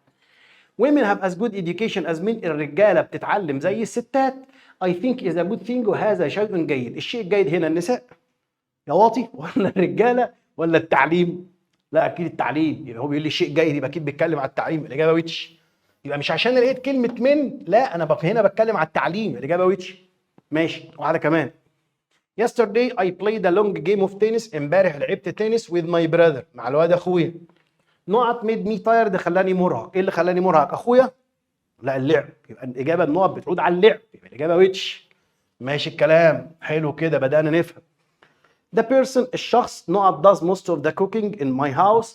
women have as good education as men، الرجالة بتتعلم زي الستات. I think is a good thing، وهذا شيء جيد. الشيء الجيد هنا النساء يا واطي ولا الرجالة ولا التعليم؟ لا اكيد التعليم. يبقى هو بيقول لي شيء جيد، يبقى اكيد بيتكلم على التعليم، الاجابة which. يبقى مش عشان لقيت كلمة men، لا، انا هنا بتكلم على التعليم، الاجابة which. ماشي، واحدة كمان. Yesterday I played a long game of tennis. امبارح لعبت تنس with my brother، مع الواد اخويا. نقط made me tired، خلاني مرهق. ايه اللي خلاني مرهق؟ اخويا؟ لا، اللعب. يبقى الاجابة النقط بتعود على اللعب، يبقى الاجابة which. ماشي الكلام، حلو كده، بدانا نفهم. The person الشخص نقط does most of the cooking in my house.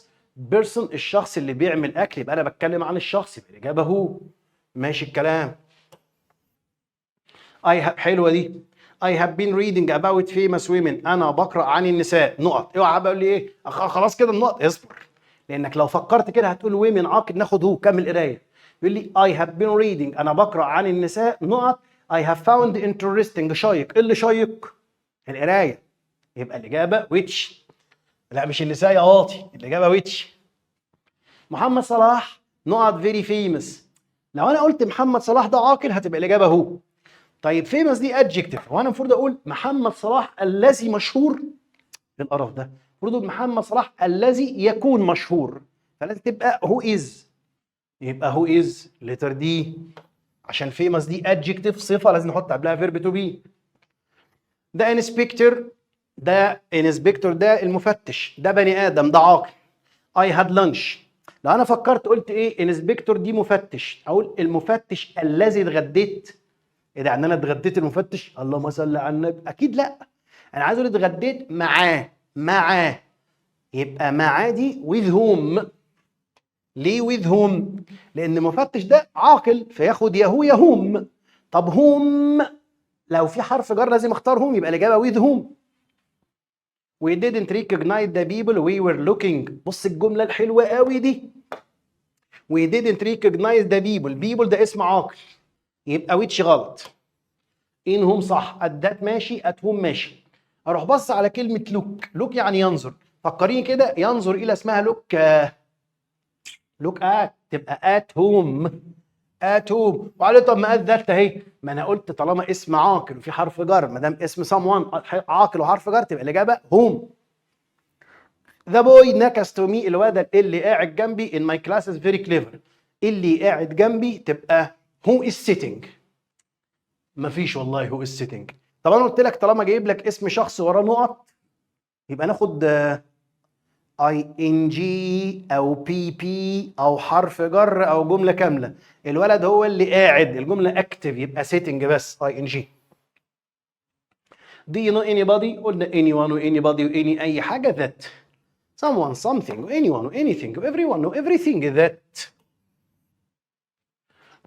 person الشخص اللي بيعمل اكل، يبقى انا بتكلم عن الشخص، يبقى الاجابة who. ماشي الكلام. I have، حلوة دي. I have been reading about famous women، انا بقرا عن النساء نقط. اوعى بقى لي ايه خلاص كده النقط، اصبر، لانك لو فكرت كده هتقول women عاقل ناخد who. كمل قرايه. بيقول لي I have been reading، انا بقرا عن النساء نقط. I have found interesting، شيق. ايه اللي شيق؟ القرايه، يبقى الاجابة which. لا مش النساء يا واطي، الاجابة which. محمد صلاح نقط very famous. لو انا قلت محمد صلاح ده عاقل هتبقى الاجابة who. طيب famous دي adjective، هو انا المفروض اقول محمد صلاح الذي مشهور؟ ايه القرف ده؟ المفروض محمد صلاح الذي يكون مشهور، فلازم تبقى who is. يبقى who is letter D، عشان famous دي adjective صفة لازم نحط قبلها verb to be. ده inspector، ده inspector ده المفتش، ده بني ادم، ده عاقل. I had lunch. لو انا فكرت قلت ايه؟ inspector دي مفتش، اقول المفتش الذي اتغديت؟ ايه ده، يعني انا اتغديت المفتش؟ اللهم صل على النبي. اكيد لا، انا عايز اقول اتغديت معاه. معاه يبقى معاه دي with whom. ليه with whom؟ لان المفتش ده عاقل فياخد يا who يا whom. طب whom لو في حرف جر لازم اختار whom، يبقى الاجابة with whom. We didn't recognize the people we were looking. بص الجملة الحلوة قوي دي. We didn't recognize the people. people ده اسم عاقل، يبقى which غلط. in whom صح، at that ماشي، at whom ماشي. اروح بص على كلمة look. look يعني ينظر، فكريني كده، ينظر الى اسمها look، look at، تبقى at whom. at whom. وقال لي طب ما at that اهي. ما انا قلت طالما اسم عاقل وفي حرف جر، ما دام اسم someone عاقل وحرف جر تبقى الاجابة whom. The boy next to me، الولد اللي قاعد جنبي in my class is very clever. اللي قاعد جنبي تبقى who is sitting. مفيش والله who is sitting. طب انا قلت لك طالما جايب لك اسم شخص وراه نقط يبقى ناخد ing او pp او حرف جر او جملة كامله. الولد هو اللي قاعد، الجملة active، يبقى sitting بس ing. Do you know anybody؟ قلنا anyone و anybody و any اي حاجة that، someone، something، anyone، anything، everyone، everything that.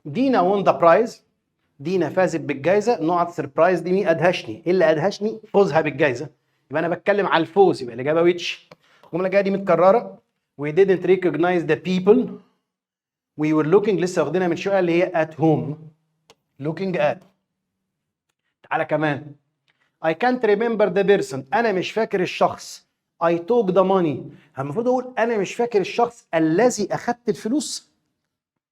دينا won the prize، دينا فازت بالجائزه. نقط surprised me، ادهشني. ايه اللي ادهشني؟ فوزها بالجائزه، يبقى انا بتكلم على الفوز، يبقى الاجابة which. الجملة الجاية دي متكرره. we didn't recognize the people we were looking، لسه واخدينها من شويه، اللي هي at whom، looking at. تعالى كمان. I can't remember the person، انا مش فاكر الشخص. I took the money. المفروض اقول انا مش فاكر الشخص الذي اخذت الفلوس؟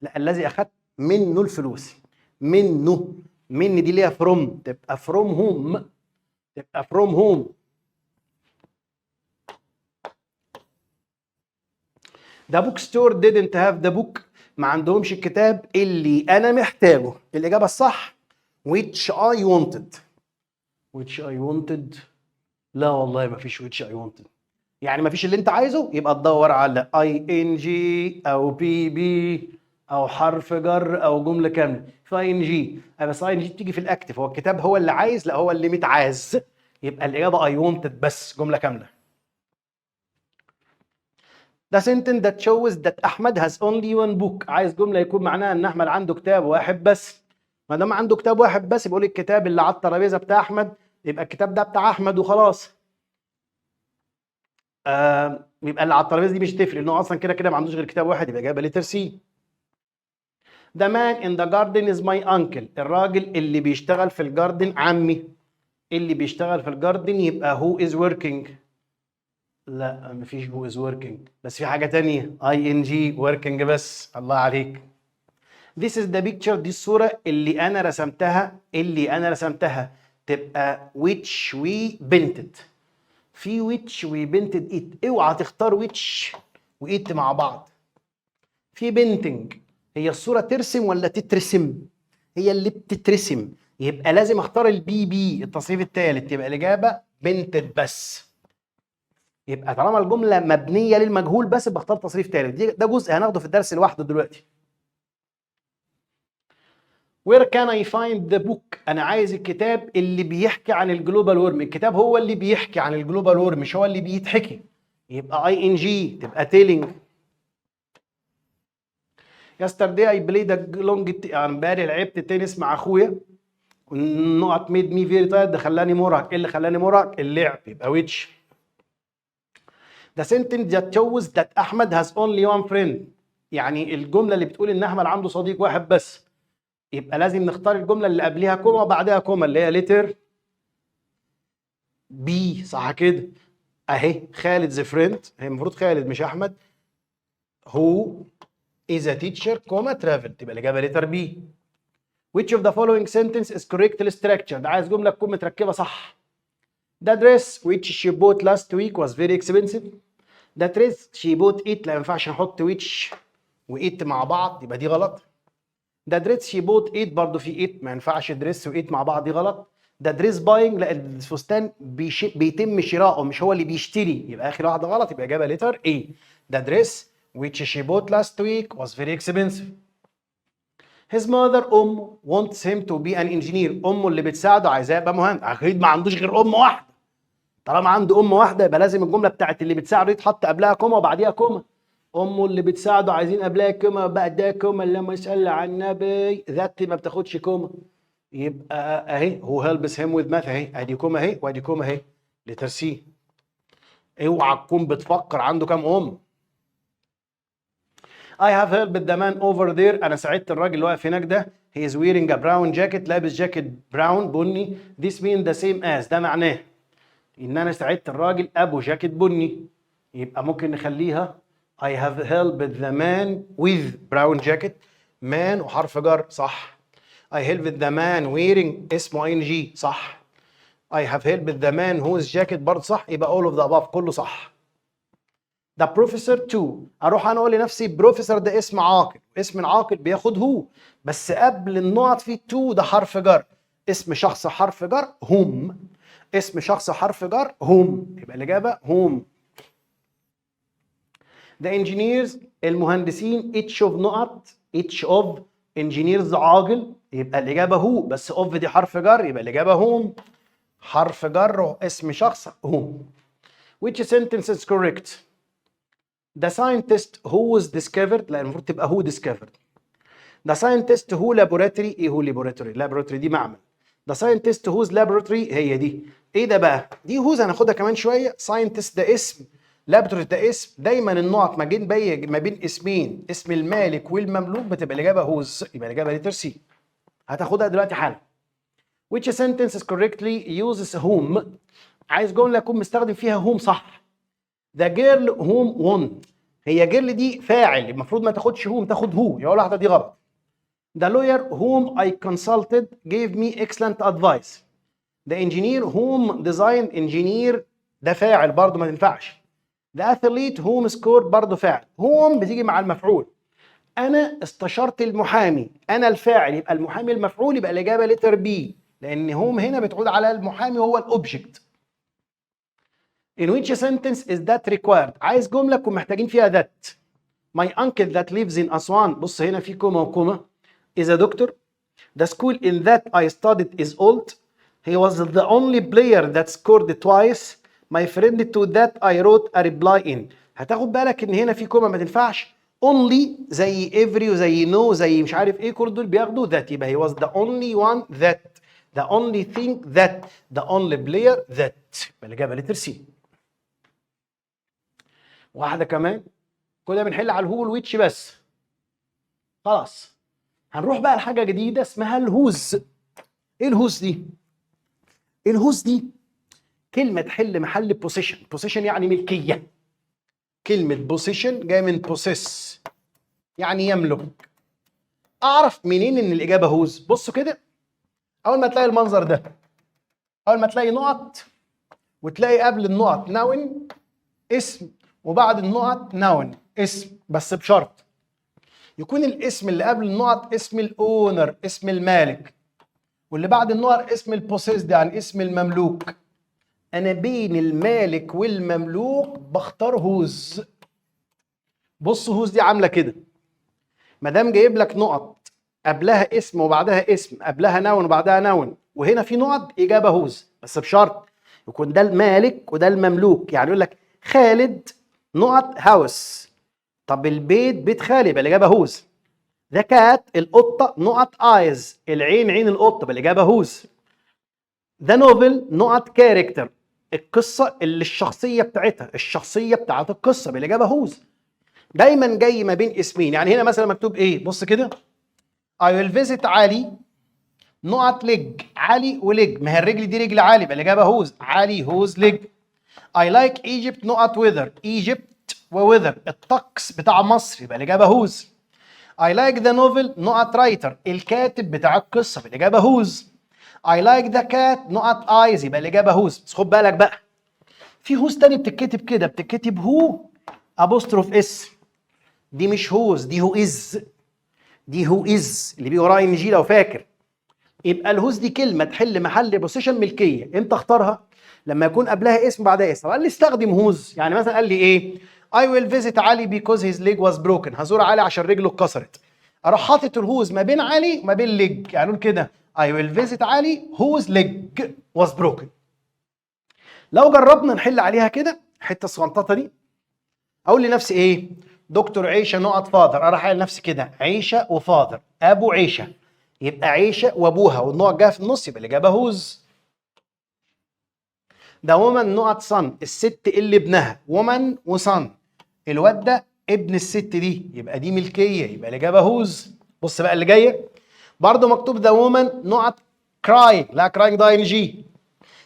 لا، الذي اخذت منه الفلوس. منه، من دي ليها from، تبقى from whom، تبقى from whom. The bookstore didn't have the book، ما عندهمش الكتاب اللي انا محتاجه. الاجابة الصح which I wanted. which I wanted، لا والله ما فيش which I wanted، يعني ما فيش اللي انت عايزه، يبقى تدور على ing او pp او حرف جر او جملة كامله. في ing، بس ing بتيجي في ال active. هو الكتاب هو اللي عايز؟ لا، هو اللي متعاز، يبقى الاجابة I wanted بس جملة كامله. The sentence that shows that أحمد has only one book. عايز جملة يكون معناها إن أحمد عنده كتاب واحد بس. ما دام عنده كتاب واحد بس بيقول الكتاب اللي على الترابيزة بتاع أحمد، يبقى الكتاب ده بتاع أحمد وخلاص. يبقى اللي على الترابيزة دي مش تفرق، لأنه أصلا كده كده ما عندوش غير كتاب واحد، يبقى إجابة letter C. The man in the garden is my uncle. الراجل اللي بيشتغل في ال garden عمي. اللي بيشتغل في ال garden يبقى who is working. لا مفيش who is working، بس في حاجة تانية ing، working بس. الله عليك. This is the picture، دي الصورة اللي أنا رسمتها، اللي أنا رسمتها تبقى which we painted. في which we painted it، اوعى تختار which و it مع بعض. في painting، هي الصورة ترسم ولا تترسم؟ هي اللي بتترسم، يبقى لازم اختار ال PP التصريف الثالث، يبقى الإجابة painted بس. يبقى طالما الجملة مبنية للمجهول بس بختار تصريف ثالث. ده جزء هناخده في الدرس لوحده دلوقتي. Where can I find the book؟ أنا عايز الكتاب اللي بيحكي عن ال global warming، الكتاب هو اللي بيحكي عن ال global warming مش هو اللي بيتحكي، يبقى ing تبقى telling. Yesterday I played a long، امبارح لعبت تنس مع اخويا، النقط made me very tired، ده خلاني مرهق. ايه اللي خلاني مرهق؟ اللعب، يبقى which. The sentence that shows that أحمد has only one friend، يعني الجملة اللي بتقول إن أحمد عنده صديق واحد بس، يبقى لازم نختار الجملة اللي قبلها comma وبعدها comma اللي هي letter B، صح كده؟ أهي خالد the friend، هي المفروض خالد مش أحمد، who is a teacher comma travel، تبقى الإجابة letter B. Which of the following sentence is correctly structured؟ عايز جملة تكون متركبة صح. The dress which she bought last week was very expensive. The dress she bought it، لا ما ينفعش نحط which و it مع بعض، يبقى دي غلط. The dress she bought it برضه في it، ما ينفعش dress و it مع بعض، دي غلط. The dress buying، لا الفستان بيتم شراؤه مش هو اللي بيشتري، يبقى اخر واحدة غلط، يبقى اجابه letter A. The dress which she bought last week was very expensive. His mother أمه wants him to be an engineer. أمه اللي بتساعده عايزاه يبقى مهندس، أكيد ما عندوش غير أم واحدة. طالما عنده أم واحدة يبقى لازم الجملة بتاعت اللي بتساعده دي تحط قبلها comma وبعديها comma. أمه اللي بتساعده عايزين قبلها comma بعدها comma، اللهم صل على النبي، that ما بتاخدش comma. يبقى أهي who helps him with math أهي، أدي comma أهي وأدي comma أهي، letter C. اوعى تكون بتفكر عنده كام أم. I have helped the man over there. أنا ساعدت الراجل اللي واقف هناك ده. He is wearing a brown jacket. لابس جاكيت brown بني. This means the same as. ده معناه إن أنا ساعدت الراجل أبو جاكيت بني. يبقى ممكن نخليها I have helped the man with brown jacket. Man وحرف جر، صح. I helped the man wearing اسمه ing، صح. I have helped the man whose jacket برضه صح. يبقى all of the above، كله صح. The professor to، اروح انا اقول لنفسي بروفيسور ده اسم عاقل، اسم العاقل بياخد who، بس قبل النقط في to ده حرف جر، اسم شخص حرف جر whom، اسم شخص حرف جر whom، يبقى الاجابة whom. The engineers المهندسين each of نقط، each of engineers عاقل، يبقى الاجابة who، بس of دي حرف جر، يبقى الاجابة whom، حرف جر اسم شخص whom. Which sentence is correct؟ The scientist who was discovered، لا المفروض تبقى who discovered. The scientist who laboratory، ايه who laboratory؟ laboratory دي معمل. The scientist whose laboratory هي دي. ايه ده بقى؟ دي whose هناخدها كمان شوية. scientist ده اسم، laboratory ده اسم، دايما النقط ما بين اسمين، اسم المالك والمملوك، بتبقى الاجابة whose، يبقى الاجابة letter C. هتاخدها دلوقتي حالا. Which sentence is correctly uses whom؟ عايز جملة يكون مستخدم فيها whom صح. The girl whom won، هي girl دي فاعل، المفروض ما تاخدش whom، تاخد who، يبقى واحدة دي غلط. The lawyer whom I consulted gave me excellent advice. The engineer whom designed، engineer ده فاعل برضه ما تنفعش. The athlete whom scored برضه فاعل. whom بتيجي مع المفعول. انا استشرت المحامي، انا الفاعل، يبقى المحامي المفعول، يبقى الاجابة letter B، لان whom هنا بتعود على المحامي وهو ال object. In which sentence is that required؟ عايز جملة تكون محتاجين فيها that. My uncle that lives in أسوان، بص هنا في comma و comma، is a doctor. The school in that I studied is old. He was the only player that scored twice. My friend to that I wrote a reply in. هتاخد بالك ان هنا في comma ما تنفعش. only زي every وزي no زي مش عارف ايه، كل دول بياخدوا that، يبقى he was the only one that، the only thing that، the only player that، يبقى الإجابة letter C. واحدة كمان، كنا بنحل على ال who وال which بس. خلاص هنروح بقى لحاجة جديدة اسمها ال whose. ايه ال whose دي؟ ال whose دي كلمة تحل محل possession. possession يعني ملكية. كلمة possession جاية من possess يعني يملك. اعرف منين ان الاجابة whose؟ بصوا كده، اول ما تلاقي المنظر ده، اول ما تلاقي نقط وتلاقي قبل النقط noun اسم وبعد النقط noun اسم، بس بشرط يكون الاسم اللي قبل النقط اسم ال owner، اسم المالك، واللي بعد النقط اسم ال possessed، يعني اسم المملوك. انا بين المالك والمملوك بختار whose. بص whose دي عامله كده، ما دام جايب لك نقط قبلها اسم وبعدها اسم، قبلها noun وبعدها noun، وهنا في نقط، اجابه whose، بس بشرط يكون ده المالك وده المملوك. يعني يقول لك خالد نقط house، طب البيت بيت خالد، يبقى الاجابة whose. the cat القطة نقط eyes، العين عين القطة، يبقى الاجابة whose. the novel نقط character، القصة اللي الشخصية بتاعتها، الشخصية بتاعت القصة، يبقى الاجابة whose. دايما جاي ما بين اسمين. يعني هنا مثلا مكتوب ايه؟ بص كده، I will visit علي نقط leg، علي و leg، ما هي الرجل دي رجل علي، يبقى الاجابة whose، علي whose leg. I like Egypt نقط weather، Egypt و weather، الطقس بتاع مصر، يبقى الاجابة whose. I like the novel نقط writer، الكاتب بتاع القصة، يبقى الاجابة whose. I like the cat نقط eyes، يبقى الاجابة whose. بس خد بالك بقى، في whose تاني بتتكتب كده، بتتكتب who apostrophe s، دي مش whose، دي who is، دي who is اللي بيجي وراها ing لو فاكر. يبقى ال whose دي كلمة تحل محل possession ملكية، امتى اختارها؟ لما يكون قبلها اسم بعدها اسم. طب قال لي استخدم whose، يعني مثلا قال لي ايه؟ I will visit علي because his leg was broken، هزور علي عشان رجله اتكسرت. اروح حاطط ال whose ما بين علي وما بين leg، يعني نقول كده I will visit علي whose leg was broken. لو جربنا نحل عليها كده الحتة الصغنططه دي، اقول لنفسي ايه؟ دكتور عيشه نقط father، اروح قايل لنفسي كده عيشه و father، ابو عيشه، يبقى عيشه وابوها، والنقط جاية في النص، يبقى الاجابة whose. the woman نقط son، الست اللي ابنها، woman و son، الواد ده ابن الست دي، يبقى دي ملكيه، يبقى الاجابة whose. بص بقى اللي جاية برضه مكتوب the woman نقط crying، لا crying ده ing.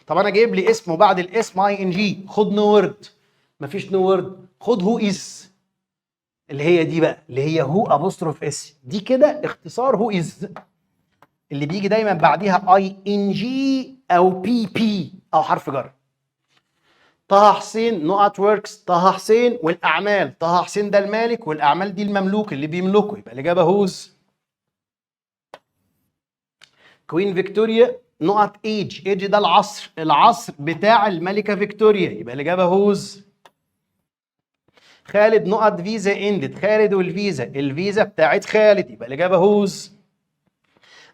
طب انا جايب لي اسم وبعد الاسم ing، خد no word، مفيش no word، خد who is، اللي هي دي بقى اللي هي who apostrophe s، دي كده اختصار who is، اللي بيجي دايما بعديها ing او pp او حرف جر. طه حسين نقط works، طه حسين والاعمال، طه حسين ده المالك والاعمال دي المملوك اللي بيملكه، يبقى الاجابة whose. Queen Victoria نقط age، age ده العصر، العصر بتاع الملكة فيكتوريا، يبقى الاجابة whose. خالد نقط visa ended، خالد والفيزا، الفيزا بتاعت خالد، يبقى الاجابة whose.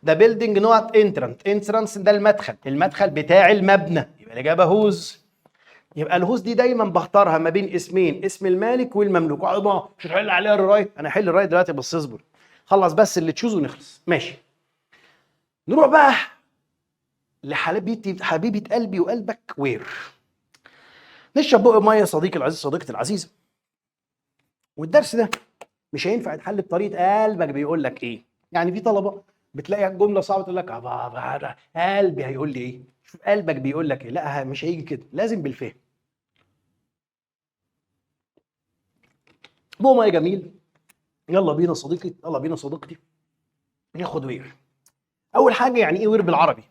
the building نقط entrance، entrance ده المدخل، المدخل بتاع المبنى، يبقى الاجابة whose. يبقى ال whose دي دايما بختارها ما بين اسمين، اسم المالك والمملوك. اقعد بقى مش هتحل عليها ال rewrite، انا هحل ال rewrite دلوقتي بس اصبر، خلص بس اللي choose ونخلص. ماشي، نروح بقى لحبيبتي، حبيبه قلبي وقلبك، where. نشرب بق مية يا صديقي العزيز، صديقتي العزيزة. والدرس ده مش هينفع يتحل بطريقة قلبك بيقول لك ايه. يعني في طلبه بتلاقي الجملة صعبة تقول لك قلبي هيقول لي ايه، شوف قلبك بيقول لك ايه. لا، مش هيجي كده، لازم بالفهم. بق مية جميل. يلا بينا صديقي، يلا بينا صديقتي، ناخد where. اول حاجة يعني ايه where بالعربي؟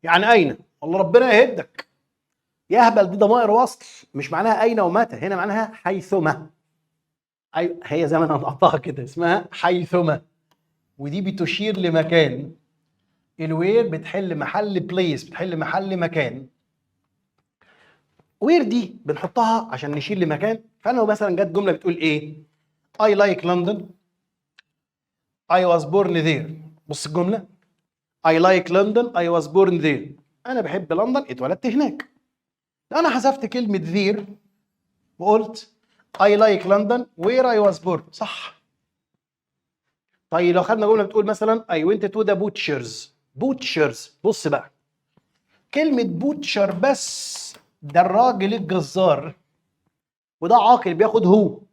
يعني اين. والله ربنا يهدك يا هبل، دي ضمائر وصل، مش معناها اين ومتى، هنا معناها حيثما. ايوه هي زي ما انا نطقتها كده اسمها حيثما، ودي بتشير لمكان. ال where بتحل محل place، بتحل محل مكان. where دي بنحطها عشان نشير لمكان. فانا لو مثلا جت جملة بتقول ايه؟ I like London، I was born there. بص الجملة، I like London، I was born there، انا بحب لندن، اتولدت هناك. انا حذفت كلمة there وقلت I like London where I was born، صح. طيب لو خدنا جملة بتقول مثلا I went to the butcher's، butcher's، بص بقى كلمة butcher بس ده الراجل الجزار، وده عاقل بياخد who.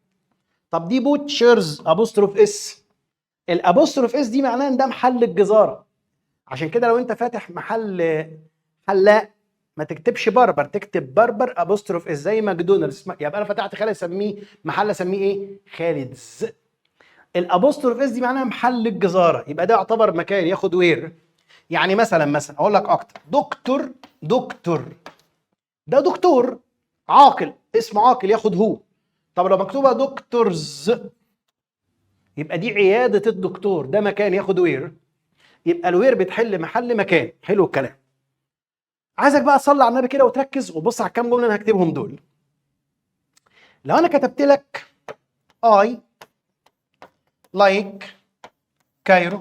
طب دي butcher's apostrophe s، ال apostrophe s دي معناها ان ده محل الجزاره. عشان كده لو انت فاتح محل حلاق ما تكتبش barber، تكتب barber apostrophe s زي ماكدونالدز. يبقى انا فتحت خالد اسميه محل، اسميه ايه؟ Khaled's. ال apostrophe s دي معناها محل الجزاره، يبقى ده يعتبر مكان ياخد where. يعني مثلا اقول لك اكتر، دكتور، دكتور ده دكتور عاقل، اسم عاقل ياخد who. طب لو مكتوبة doctor's يبقى دي عيادة الدكتور، ده مكان ياخد where. يبقى ال where بتحل محل مكان. حلو الكلام. عايزك بقى تصلي على النبي كده وتركز وتبص على الكام جملة انا هكتبهم دول. لو انا كتبت لك I like Cairo،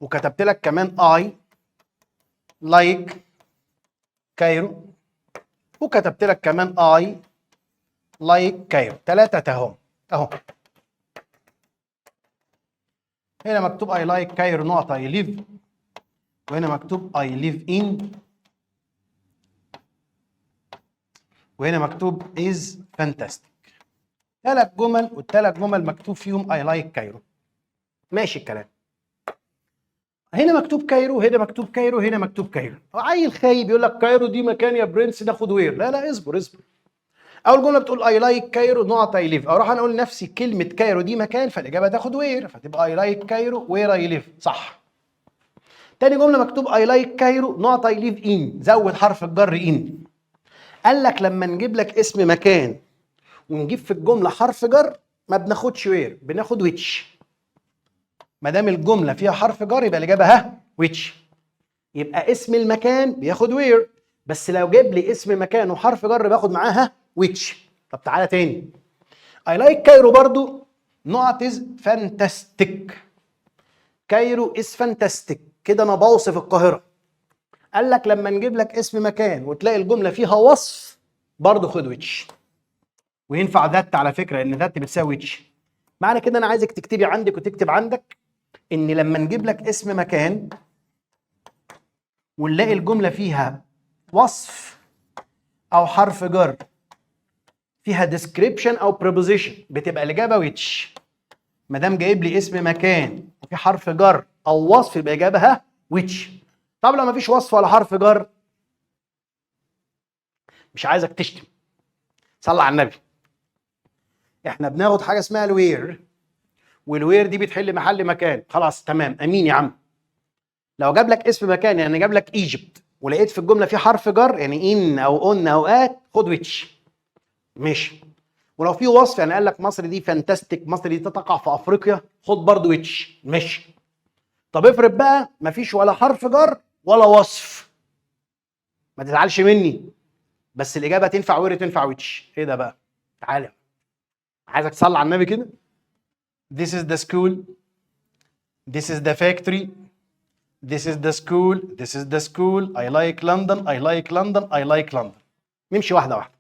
وكتبت لك كمان I like Cairo، وكتبت لك كمان I like Cairo، ثلاثة اهو اهو. هنا مكتوب I like Cairo نقط I live، وهنا مكتوب I live in، وهنا مكتوب is fantastic. ثلاث جمل، والثلاث جمل مكتوب فيهم I like Cairo. ماشي الكلام. هنا مكتوب Cairo، هنا مكتوب Cairo، هنا مكتوب Cairo. عيل خايب يقول لك Cairo دي مكان يا برنس ناخد where. لا لا، اصبر اصبر. اول جملة بتقول I like Cairo نقط I live، اروح انا اقول لنفسي كلمة Cairo دي مكان، فالاجابه تاخد where، فتبقى I like Cairo where I live، صح. تاني جملة مكتوب I like Cairo نقط I live in، زود حرف الجر in. قال لك لما نجيب لك اسم مكان ونجيب في الجملة حرف جر ما بناخدش where، بناخد which. ما دام الجملة فيها حرف جر يبقى الاجابة ها which. يبقى اسم المكان بياخد where، بس لو جاب لي اسم مكان وحرف جر باخد معاها which. طب تعالى تاني، I like Cairo برضو نقط is fantastic. Cairo is fantastic، كده انا بوصف القاهرة. قال لك لما نجيب لك اسم مكان وتلاقي الجملة فيها وصف برضو خد which، وينفع that على فكرة، ان that بتساوي which. معنى كده انا عايزك تكتبي عندك وتكتب عندك ان لما نجيب لك اسم مكان ونلاقي الجملة فيها وصف او حرف جر، فيها description او preposition، بتبقى الاجابة which. ما دام جايب لي اسم مكان وفي حرف جر او وصف يبقى الاجابة ها which. طب لو ما فيش وصف ولا حرف جر، مش عايزك تشتم، صلى على النبي. احنا بناخد حاجة اسمها ال where، وال where دي بتحل محل مكان. خلاص تمام، امين يا عم. لو جاب لك اسم مكان، يعني جاب لك Egypt ولقيت في الجملة في حرف جر يعني in او on او at، خد which، ماشي. ولو في وصف يعني قال لك مصر دي fantastic، مصر دي تقع في افريقيا، خد برضو which، ماشي. طب افرض بقى مفيش ولا حرف جر ولا وصف، ما تزعلش مني، بس الاجابة تنفع where تنفع which. ايه ده بقى؟ تعالى عايزك تصلي على النبي كده. This is the school. This is the factory. This is the school. This is the school. I like London. I like London. I like London. نمشي واحدة واحدة.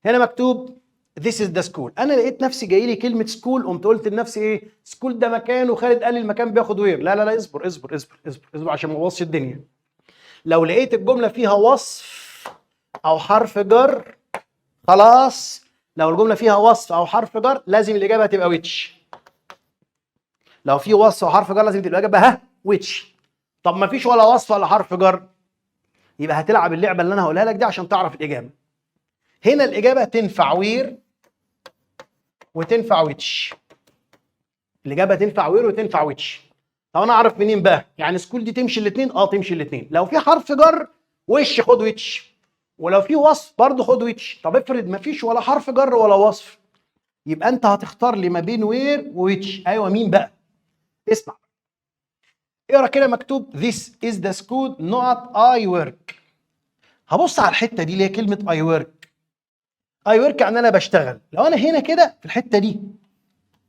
هنا مكتوب This is the school. أنا لقيت نفسي جاي لي كلمة school، قمت قلت لنفسي إيه؟ school ده مكان، وخالد قال لي المكان بياخد where. لا لا لا، اصبر اصبر اصبر اصبر اصبر عشان ما ابوظش الدنيا. لو لقيت الجملة فيها وصف أو حرف جر، خلاص، لو الجملة فيها وصف أو حرف جر لازم الإجابة تبقى which. لو في وصف وحرف جر لازم تبقى الإجابة ها which. طب ما فيش ولا وصف ولا حرف جر، يبقى هتلعب اللعبة اللي أنا هقولها لك دي عشان تعرف الإجابة. هنا الإجابة تنفع where وتنفع which. الإجابة تنفع where وتنفع which. طب أنا أعرف منين بقى؟ يعني school دي تمشي الاثنين؟ أه تمشي الاثنين. لو في حرف جر وش خد which، ولو في وصف برضه خد which. طب افرض ما فيش ولا حرف جر ولا وصف، يبقى انت هتختار لي ما بين where و which. ايوه مين بقى؟ اسمع، اقرا كده مكتوب this is the school نقط I work. هبص على الحتة دي اللي هي كلمة I work. I work يعني انا بشتغل. لو انا هنا كده في الحتة دي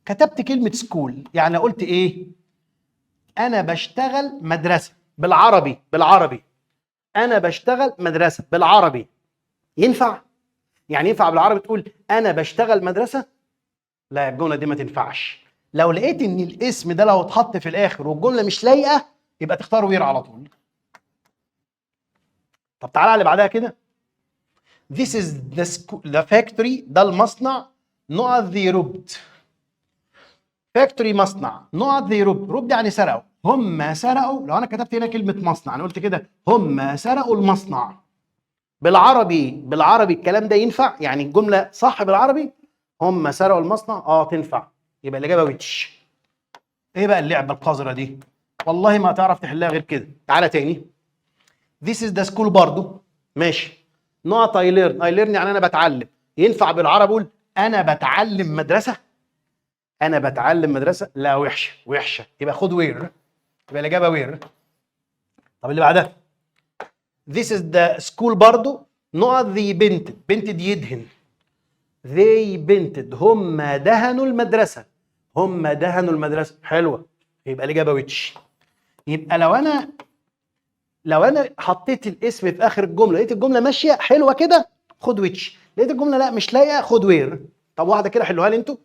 كتبت كلمة school، يعني قلت ايه؟ انا بشتغل مدرسه بالعربي. بالعربي انا بشتغل مدرسه بالعربي، ينفع؟ يعني ينفع بالعربي تقول انا بشتغل مدرسه؟ لا، الجملة دي ما تنفعش. لو لقيت ان الاسم ده لو اتحط في الاخر والجملة مش لايقة يبقى تختار where على طول. طب تعالى على اللي بعدها كده. This is the factory، ده المصنع، نقط they robbed. factory مصنع، نقط they robbed. robbed يعني سرقوا، هم سرقوا. لو انا كتبت هنا كلمة مصنع، انا قلت كده هم سرقوا المصنع بالعربي. بالعربي الكلام ده ينفع؟ يعني الجملة صح بالعربي؟ هم سرقوا المصنع، اه تنفع، يبقى الاجابة which. ايه بقى اللعبة القذرة دي؟ والله ما هتعرف تحلها غير كده. تعالى تاني، This is the school برضو، ماشي. نقط I learn، I learn يعني انا بتعلم، ينفع بالعربي اقول انا بتعلم مدرسه؟ انا بتعلم مدرسه؟ لا، وحشة وحشه، يبقى خد where، يبقى الاجابة where. طب اللي بعدها، This is the school برضو، نقط they painted، painted يدهن، they painted هم دهنوا المدرسة، هم دهنوا المدرسة، حلوة، يبقى الإجابة which. يبقى لو أنا حطيت الاسم في آخر الجملة، لقيت الجملة ماشية حلوة كده خد which، لقيت الجملة لا مش لايقة خد where. طب واحدة كده حلوها لي انتوا.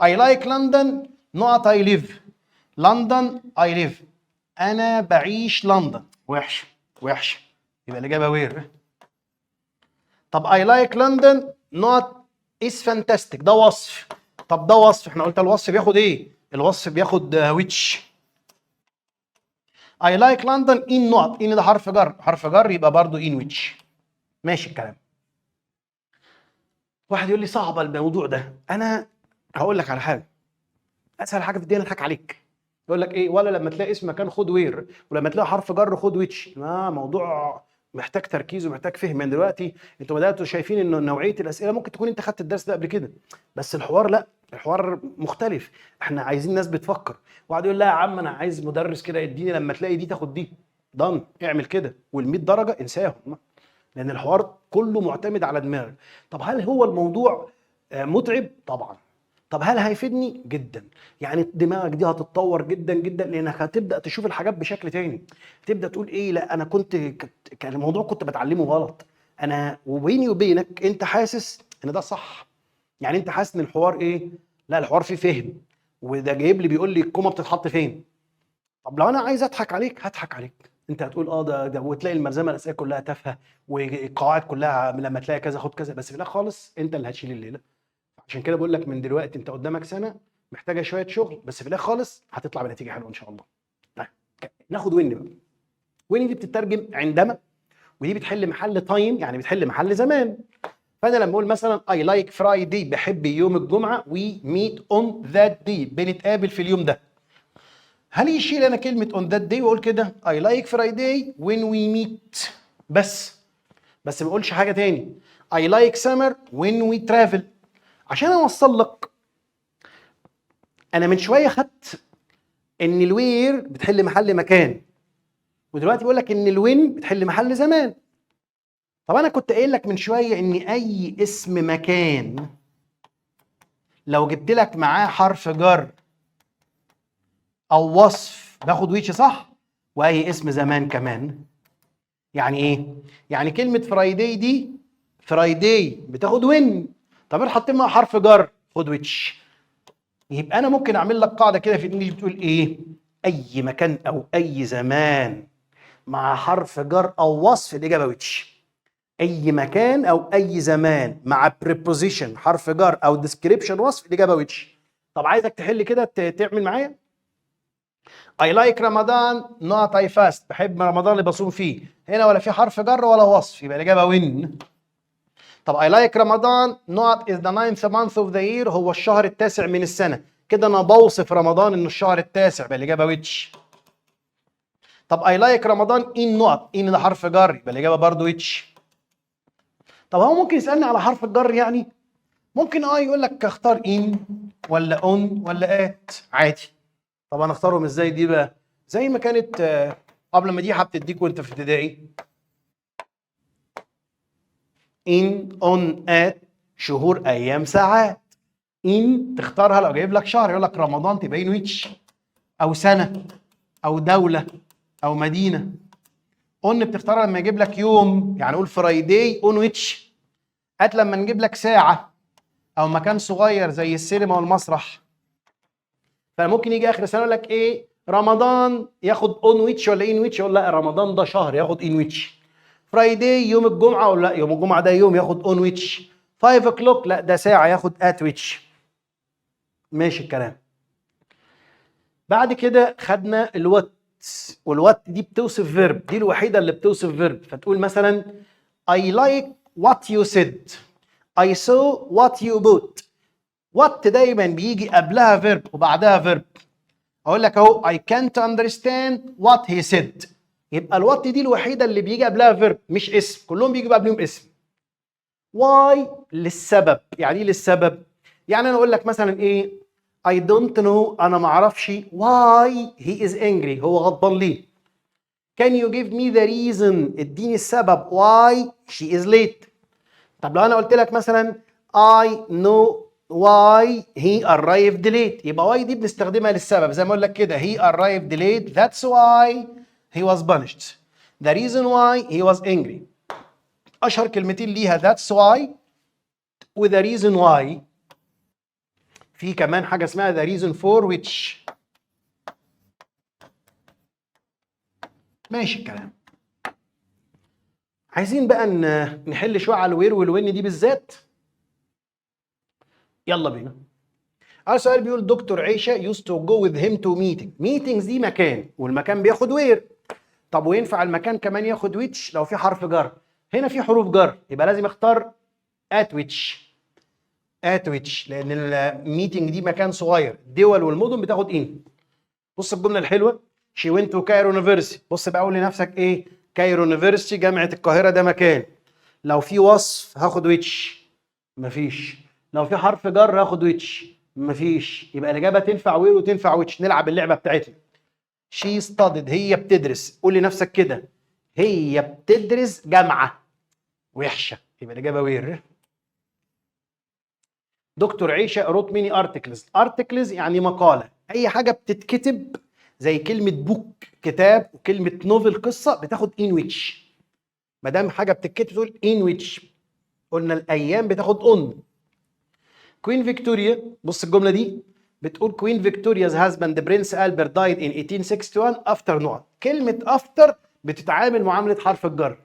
I like London نقط I live، London I live، أنا بعيش لندن، وحش وحش، يبقى الإجابة where. طب I like London نقط is fantastic، ده وصف. طب ده وصف، احنا قلت الوصف بياخد ايه؟ الوصف بياخد which. I like London in نقط، in ده حرف جر، حرف جر يبقى برضو in which. ماشي الكلام. واحد يقول لي صعبة الموضوع ده، انا هقول لك على حاجة، اسهل حاجة في الدنيا اضحك عليك. يقول لك ايه؟ ولا لما تلاقي اسم مكان خد where، ولما تلاقي حرف جر خد which. ما موضوع محتاج تركيز ومحتاج فهم. يعني دلوقتي انتوا بداتوا شايفين ان نوعية الاسئلة ممكن تكون انت خدت الدرس ده قبل كده، بس الحوار لا، الحوار مختلف. احنا عايزين ناس بتفكر. وقعد يقول لا يا عم انا عايز مدرس كده يديني لما تلاقي دي تاخد دي، done، اعمل كده، وال 100 درجه انساهم، لان الحوار كله معتمد على دماغك. طب هل هو الموضوع متعب؟ طبعا. طب هل هيفيدني؟ جدا. يعني دماغك دي هتتطور جدا جدا، لانك هتبدا تشوف الحاجات بشكل تاني، تبدا تقول ايه، لا انا كان الموضوع كنت بتعلمه غلط انا، وبيني وبينك انت حاسس ان ده صح، يعني انت حاسس ان الحوار ايه، لا الحوار فيه فهم، وده جايب لي بيقول لي ال comma بتتحط فين. طب لو انا عايز اضحك عليك هضحك عليك، انت هتقول اه ده، وتلاقي الملزمه الاسئلة كلها تافهة والقواعد كلها لما تلاقي كذا خد كذا، بس في الاخر خالص انت اللي هتشيل الليله. عشان كده بقول لك من دلوقتي انت قدامك سنة محتاجه شوية شغل، بس في الاخر خالص هتطلع بنتيجة حلوة ان شاء الله. طيب ناخد when بقى. when دي بتترجم عندما، ودي بتحل محل time، يعني بتحل محل زمان. فانا لما اقول مثلا I like Friday، بحب يوم الجمعه، we meet on that day، بنتقابل في اليوم ده. هل يشيل انا كلمة on that day واقول كده I like Friday when we meet بس ما اقولش حاجة تاني؟ I like summer when we travel. عشان اوصل لك، انا من شوية خدت ان ال where بتحل محل مكان، ودلوقتي بقول لك ان ال when بتحل محل زمان. طب انا كنت قايل لك من شوية ان اي اسم مكان لو جبت لك معاه حرف جر او وصف باخد which، صح؟ واي اسم زمان كمان. يعني ايه؟ يعني كلمة Friday دي، Friday بتاخد when، طب انا حاطين معاها حرف جر خد which. يبقى انا ممكن اعمل لك قاعدة كده في ال English بتقول ايه؟ اي مكان او اي زمان مع حرف جر او وصف الاجابة which. اي مكان او اي زمان مع preposition حرف جر او description وصف الاجابة which. طب عايزك تحل كده، تعمل معايا. I like رمضان نقط I fast، بحب رمضان اللي بصوم فيه. هنا ولا في حرف جر ولا وصف، يبقى الإجابة when. طب I like رمضان نقط is the ninth month of the year، هو الشهر التاسع من السنة. كده أنا بوصف رمضان إنه الشهر التاسع، يبقى الإجابة which. طب I like رمضان in نقط، in ده حرف جر، يبقى الإجابة برضو which. طب هو ممكن يسألني على حرف الجر؟ يعني ممكن يقول لك اختار in ولا on ولا at، عادي. طب انا اختارهم ازاي دي بقى؟ زي ما كانت قبل ما دي بتديك وانت في ابتدائي، in on at، شهور ايام ساعات. in تختارها لو جايب لك شهر، يقول لك رمضان تبقى in which، او سنة او دولة او مدينه. on بتختارها لما يجيب لك يوم، يعني قول Friday on which. at لما نجيب لك ساعة او مكان صغير زي السينما والمسرح. فممكن يجي اخر السنة يقول لك ايه، رمضان ياخد on which ولا in which؟ يقول لا رمضان ده شهر ياخد in which. Friday يوم الجمعه، ولا لا يوم الجمعة ده يوم ياخد on which. 5 o'clock لا ده ساعة ياخد at which. ماشي الكلام. بعد كده خدنا ال what، وال what دي بتوصف verb، دي الوحيدة اللي بتوصف verb. فتقول مثلا I like what you said، I saw what you bought. what دايما بيجي قبلها verb وبعدها verb. اقول لك اهو I can't understand what he said، يبقى ال what دي الوحيدة اللي بيجي قبلها verb مش اسم، كلهم بيجي قبلهم اسم. why للسبب، يعني ايه للسبب؟ يعني انا اقول لك مثلا ايه؟ I don't know، انا ما اعرفش why he is angry، هو غضبان ليه. Can you give me the reason، اديني السبب why she is late. طب لو انا قلت لك مثلا I know why he arrived late، يبقى why دي بنستخدمها للسبب، زي ما اقول لك كده he arrived late that's why he was punished، the reason why he was angry. اشهر كلمتين ليها that's why و the reason why. في كمان حاجة اسمها the reason for which. ماشي الكلام. عايزين بقى نحل شوية على ال where وال when دي بالذات. يلا بينا. أول سؤال بيقول دكتور عيشة used to go with him to meeting. meetings دي مكان، والمكان بياخد where. طب وينفع المكان كمان ياخد which لو في حرف جر؟ هنا في حروف جر، يبقى لازم اختار at which. at which لأن ال meeting دي مكان صغير، الدول والمدن بتاخد in. بص الجملة الحلوة، she went to Cairo University. بص بقى قول لنفسك ايه؟ Cairo University جامعة القاهرة ده مكان. لو في وصف هاخد which، مفيش. لو في حرف جر هاخد which، مفيش. يبقى الإجابة تنفع where وتنفع which. نلعب اللعبة بتاعتنا. she studied، هي بتدرس. قول لنفسك كده هي بتدرس جامعة وحشة، يبقى الإجابة where. دكتور عيشة wrote many articles. articles يعني مقالة، أي حاجة بتتكتب زي كلمة book كتاب وكلمة novel قصة بتاخد in which. ما دام حاجة بتتكتب تقول in which. قلنا الأيام بتاخد on. Queen Victoria، بص الجملة دي بتقول Queen Victoria's husband Prince Albert died in 1861 after نقط. كلمة after بتتعامل معاملة حرف الجر.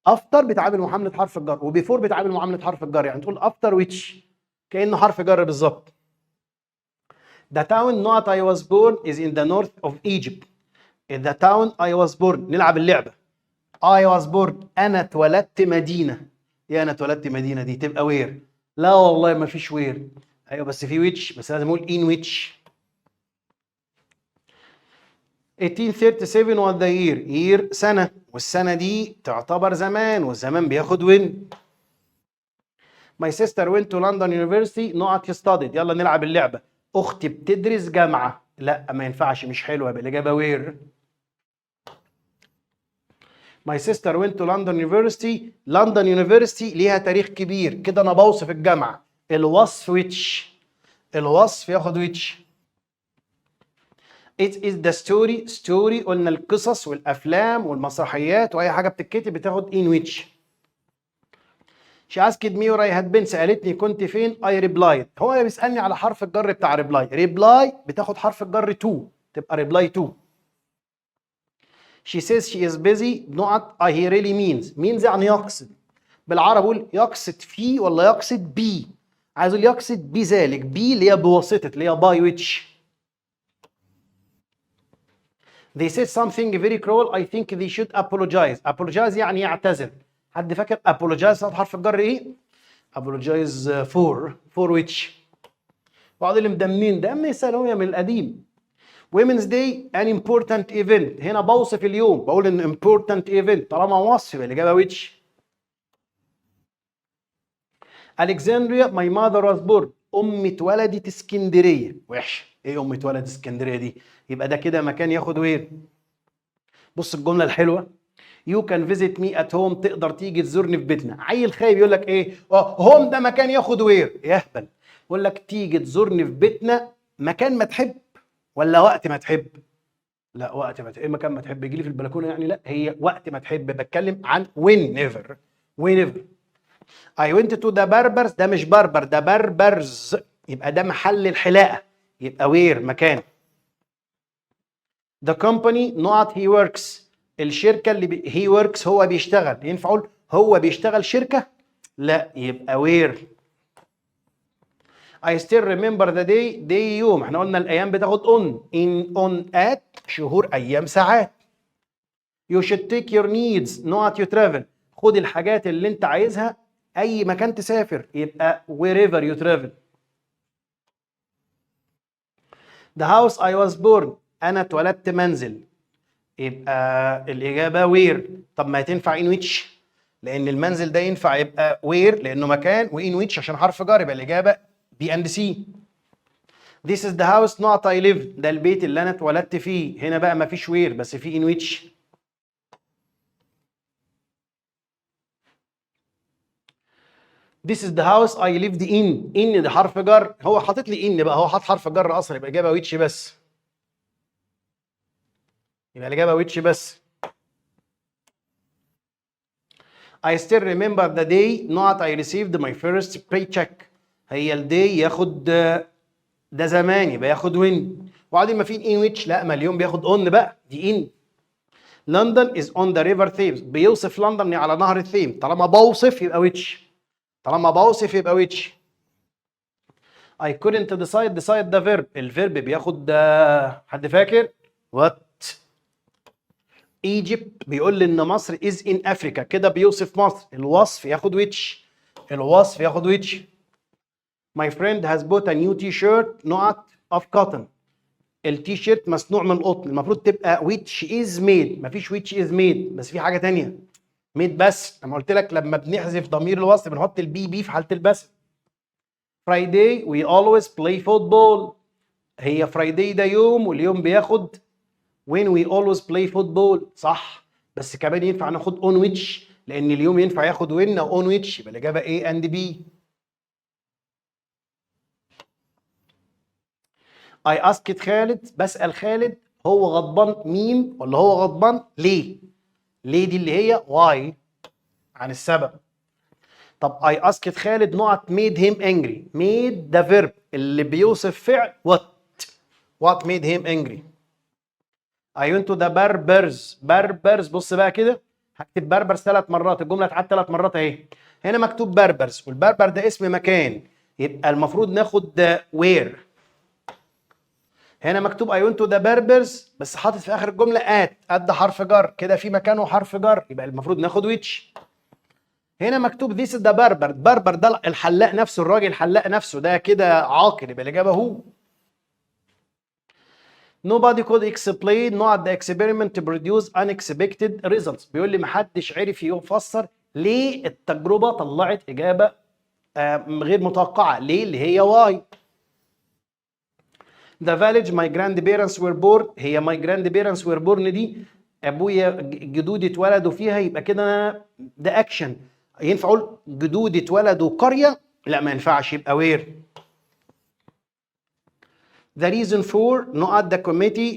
after بتعامل معاملة حرف الجر، و before بتعامل معاملة حرف الجر، يعني تقول after which كأنه حرف جر بالظبط. The town not I was born is in the north of Egypt. In the town I was born. نلعب اللعبة. I was born، أنا اتولدت مدينة. يا أنا اتولدت مدينة دي تبقى where؟ لا والله ما فيش where. أيوه بس في which، بس لازم أقول in which. 1837 was the year. year سنة، والسنة دي تعتبر زمان، والزمان بياخد when. My sister went to London University not studied. يلا نلعب اللعبة. أختي بتدرس جامعة. لا ما ينفعش، مش حلوة، يبقى الإجابة where. My sister went to London University. London University ليها تاريخ كبير كده، أنا بوصف الجامعة. الوصف which، الوصف ياخد which. It is the story. story قلنا القصص والأفلام والمسرحيات وأي حاجة بتتكتب بتاخد in which. She asked me where I had been. سألتني كنت فين. I replied. هو بيسألني على حرف الجر بتاع reply. reply بتاخد حرف الجر to، تبقى reply to. She says she is busy not I he really means. means يعني يقصد. بالعربي اقول يقصد في ولا يقصد بي؟ عايز اقول يقصد بذلك. بي اللي هي بواسطة، اللي هي by which. They said something very cruel. I think they should apologize. apologize يعني يعتذر. حد فاكر apologize حرف الجر ايه؟ apologize for which. بعض اللي مدمنين ده يسألهم يا من القديم. Women's Day an important event. هنا بوصف اليوم، بقول ان important event، طالما وصف يبقى الإجابة which. Alexandria my mother was born. أمي اتولدت اسكندرية. وحش، ايه أمي اتولدت اسكندرية دي؟ يبقى ده كده مكان ياخد وير. بص الجملة الحلوة، You can visit me at home. تقدر تيجي تزورني في بيتنا. عيل خايب يقول لك ايه؟ home ده مكان ياخد where. يهبل. يقول لك تيجي تزورني في بيتنا مكان ما تحب ولا وقت ما تحب؟ لا وقت ما تحب. ايه مكان ما تحب؟ يجي لي في البلكونه يعني؟ لا هي وقت ما تحب. بتكلم عن whenever. whenever. I went to the barbers. ده مش barber، ده barber's، يبقى ده محل الحلاقة، يبقى where مكان. The company not he works. الشركة اللي he works هو بيشتغل. ينفع اقول هو بيشتغل شركة؟ لا، يبقى where. I still remember the day. day يوم، احنا قلنا الايام بتاخد on، in، on، at، شهور، ايام، ساعات. You should take your needs not you travel. خد الحاجات اللي انت عايزها اي مكان تسافر، يبقى wherever you travel. The house I was born، انا اتولدت منزل، يبقى الاجابة where. طب ما تنفع in which، لان المنزل ده ينفع يبقى where لانه مكان، و in which عشان حرف جر، يبقى الاجابة B and C. This is the house not I live، ده البيت اللي انا اتولدت فيه. هنا بقى ما فيش where بس في in which. This is the house I lived in، in ده حرف جر، هو حاطط لي in بقى، هو حاطط حرف جر اصلا، يبقى الاجابة which بس، يبقى الاجابة which بس. I still remember the day not I received my first paycheck. هي ال day ياخد ده زمان، يبقى ياخد when. وبعدين ما في in which، لا ما اليوم بياخد on بقى، دي in. London is on the river Thames، بيوصف لندن على نهر الثيم، طالما بوصف يبقى which، طالما بوصف يبقى which. I couldn't decide، decide ده verb، ال verb بياخد حد فاكر؟ what. Egypt بيقول لي ان مصر is in Africa، كده بيوصف مصر، الوصف ياخد which، الوصف ياخد which. My friend has bought a new t-shirt not of cotton. التيشيرت مصنوع من القطن، المفروض تبقى which is made، مفيش which is made، بس في حاجة تانية made بس. لما قلت لك لما بنحذف ضمير الوصل بنحط ال PP في حالة ال passive. Friday we always play football. هي Friday ده يوم، واليوم بياخد when we always play football، صح، بس كمان ينفع ناخد on which، لأن اليوم ينفع ياخد when أو on which، يبقى الإجابة A and B. I asked خالد، بسأل خالد هو غضبان مين ولا هو غضبان ليه؟ ليه دي اللي هي why، عن السبب. طب I asked خالد not made him angry. made ده verb اللي بيوصف فعل what، what made him angry. I went to the barbers. barbers، بص بقى كده هكتب barbers 3 مرات، الجملة اتعاد 3 مرات اهي. هنا مكتوب barbers، وال barber ده اسم مكان، يبقى المفروض ناخد where. هنا مكتوب I went to the barbers بس حاطط في اخر الجملة at، at ده حرف جر، كده في مكانه حرف جر، يبقى المفروض ناخد which. هنا مكتوب this is the barber، barber ده الحلاق نفسه، الراجل الحلاق نفسه ده كده عاقل، يبقى الاجابة who. Nobody could explain not the experiment to produce unexpected results. بيقول لي محدش عرف يفسر ليه التجربة طلعت اجابه غير متوقعه، ليه؟ اللي هي why. The village my grandparents were born، هي my grandparents were born دي ابويا جدودي اتولدوا فيها، يبقى كده ده اكشن. ينفع اقول جدودي اتولدوا قرية؟ لا ما ينفعش، يبقى where. The reason for not the committee،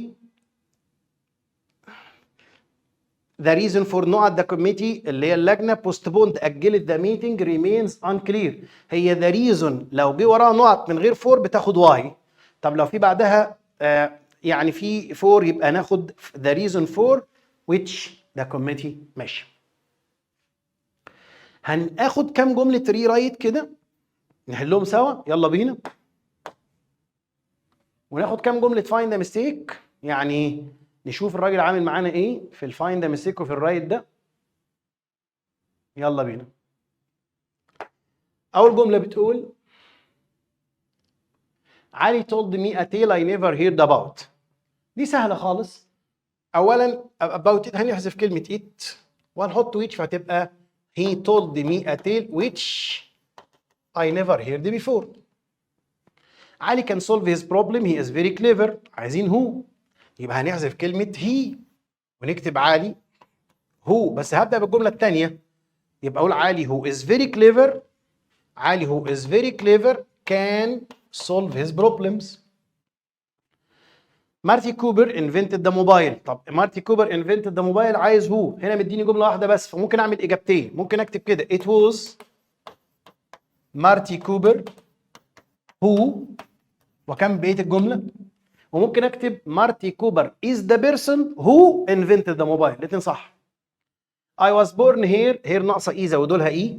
the reason for not the committee اللي هي اللجنة postponed أجلت the meeting remains unclear. هي the reason لو جه وراها نقط من غير for بتاخد why. طب لو في بعدها يعني في for يبقى ناخد the reason for which the committee. ماشي. هناخد كام جملة rewrite كده نحلهم سوا، يلا بينا. وناخد كام جملة find a mistake، يعني نشوف الراجل عامل معانا ايه في ال find a mistake وفي ال write ده. يلا بينا. أول جملة بتقول علي told me a tale I never heard about. دي سهلة خالص. أولاً about it هنحذف كلمة it وهنحط which، فهتبقى he told me a tale which I never heard before. علي can solve his problem, he is very clever. عايزين who، يبقى هنحذف كلمة he ونكتب علي who، بس هبدأ بالجملة الثانية، يبقى أقول علي who is very clever، علي who is very clever can solve his problems. مارتي كوبر invented the mobile. طب مارتي كوبر invented the mobile عايز who، هنا مديني جملة واحدة بس، فممكن أعمل إجابتين. ممكن أكتب كده it was مارتي كوبر who وكم بقية الجملة، وممكن أكتب مارتي كوبر is the person who invented the mobile، الاتنين صح. I was born here، here ناقصة E زودوا لها E،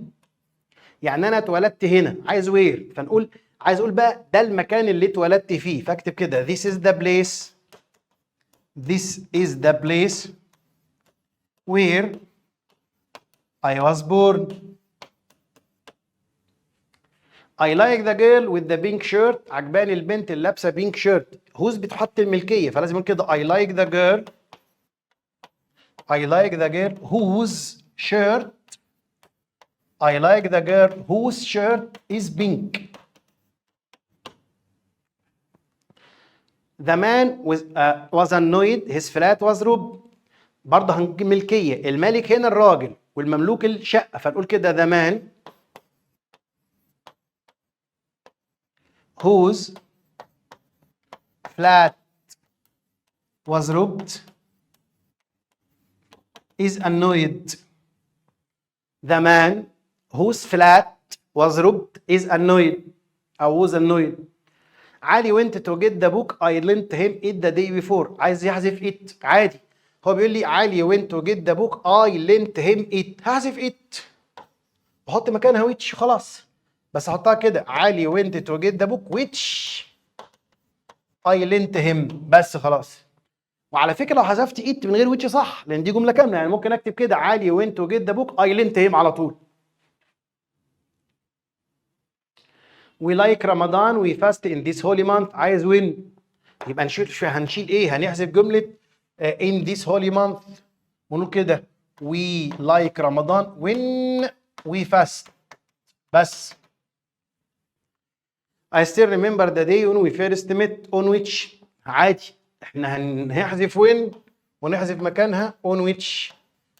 يعني أنا اتولدت هنا، عايز where، فنقول عايز أقول بقى ده المكان اللي اتولدت فيه، فأكتب كده this is the place، this is the place where I was born. I like the girl with the pink shirt، عجباني البنت اللي لابسه pink shirt. whose بتحط الملكيه، فلازم نقول كده I like the girl، I like the girl whose shirt، I like the girl whose shirt is pink. The man was annoyed his flat was robbed. برضه هنجيب ملكية، الملك هنا الراجل والمملوك الشقة، فنقول كده the man whose flat was robbed is annoyed. The man whose flat was robbed is annoyed أو was annoyed. علي went to get the book I lent him it the day before. عايز يحذف it عادي، هو بيقول لي علي went to get the book I lent him it، هحذف it واحط مكانها which خلاص، بس احطها كده علي went to get the book which I lent him بس خلاص. وعلى فكرة لو حذفت it من غير which صح، لان دي جملة كاملة، يعني ممكن اكتب كده علي went to get the book I lent him على طول. We like Ramadan we fast in this holy month. عايز when، يبقى نشيل، هنشيل ايه؟ هنحذف جملة in this holy month ونقول كده we like Ramadan when we fast بس. I still remember the day when we first met on which. عادي احنا هنحذف when ونحذف مكانها on which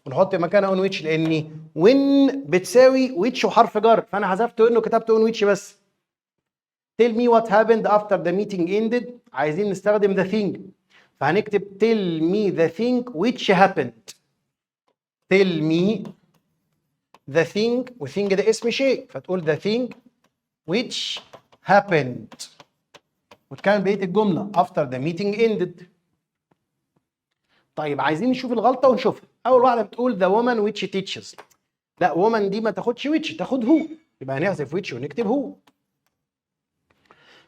ونحط مكانها on which، لان when بتساوي which وحرف جر، فانا حذفت when وكتبت on which بس. Tell me what happened after the meeting ended. عايزين نستخدم the thing، فهنكتب tell me the thing which happened. Tell me the thing، و thing ده اسم شيء، فتقول the thing which happened وتكمل بقية الجملة after the meeting ended. طيب عايزين نشوف الغلطة ونشوفها. أول واحدة بتقول the woman which teaches. لا woman دي ما تاخدش which، تاخد who، يبقى هنحذف which ونكتب who.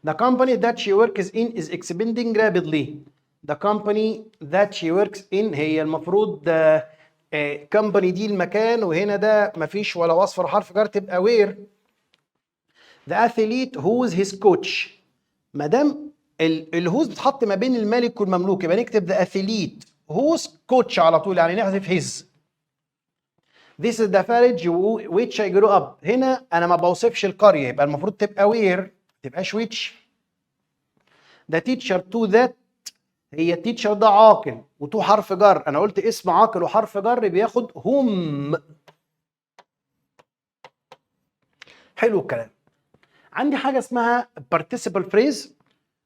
The company that she works in is expanding rapidly. The company that she works in هي المفروض company دي المكان، وهنا ده مفيش ولا وصف ولا حرف جر، تبقى where. The athlete who's his coach. ما دام ال whose بتحط ما بين المالك والمملوك، يبقى نكتب the athlete whose coach على طول، يعني نحذف his. This is the village which I grew up. هنا انا ما بوصفش القرية، يبقى المفروض تبقى where، ما تبقاش which. The teacher to that، هي teacher ده عاقل و to حرف جر، انا قلت اسم عاقل وحرف جر بياخد whom. حلو الكلام. عندي حاجة اسمها participle phrase،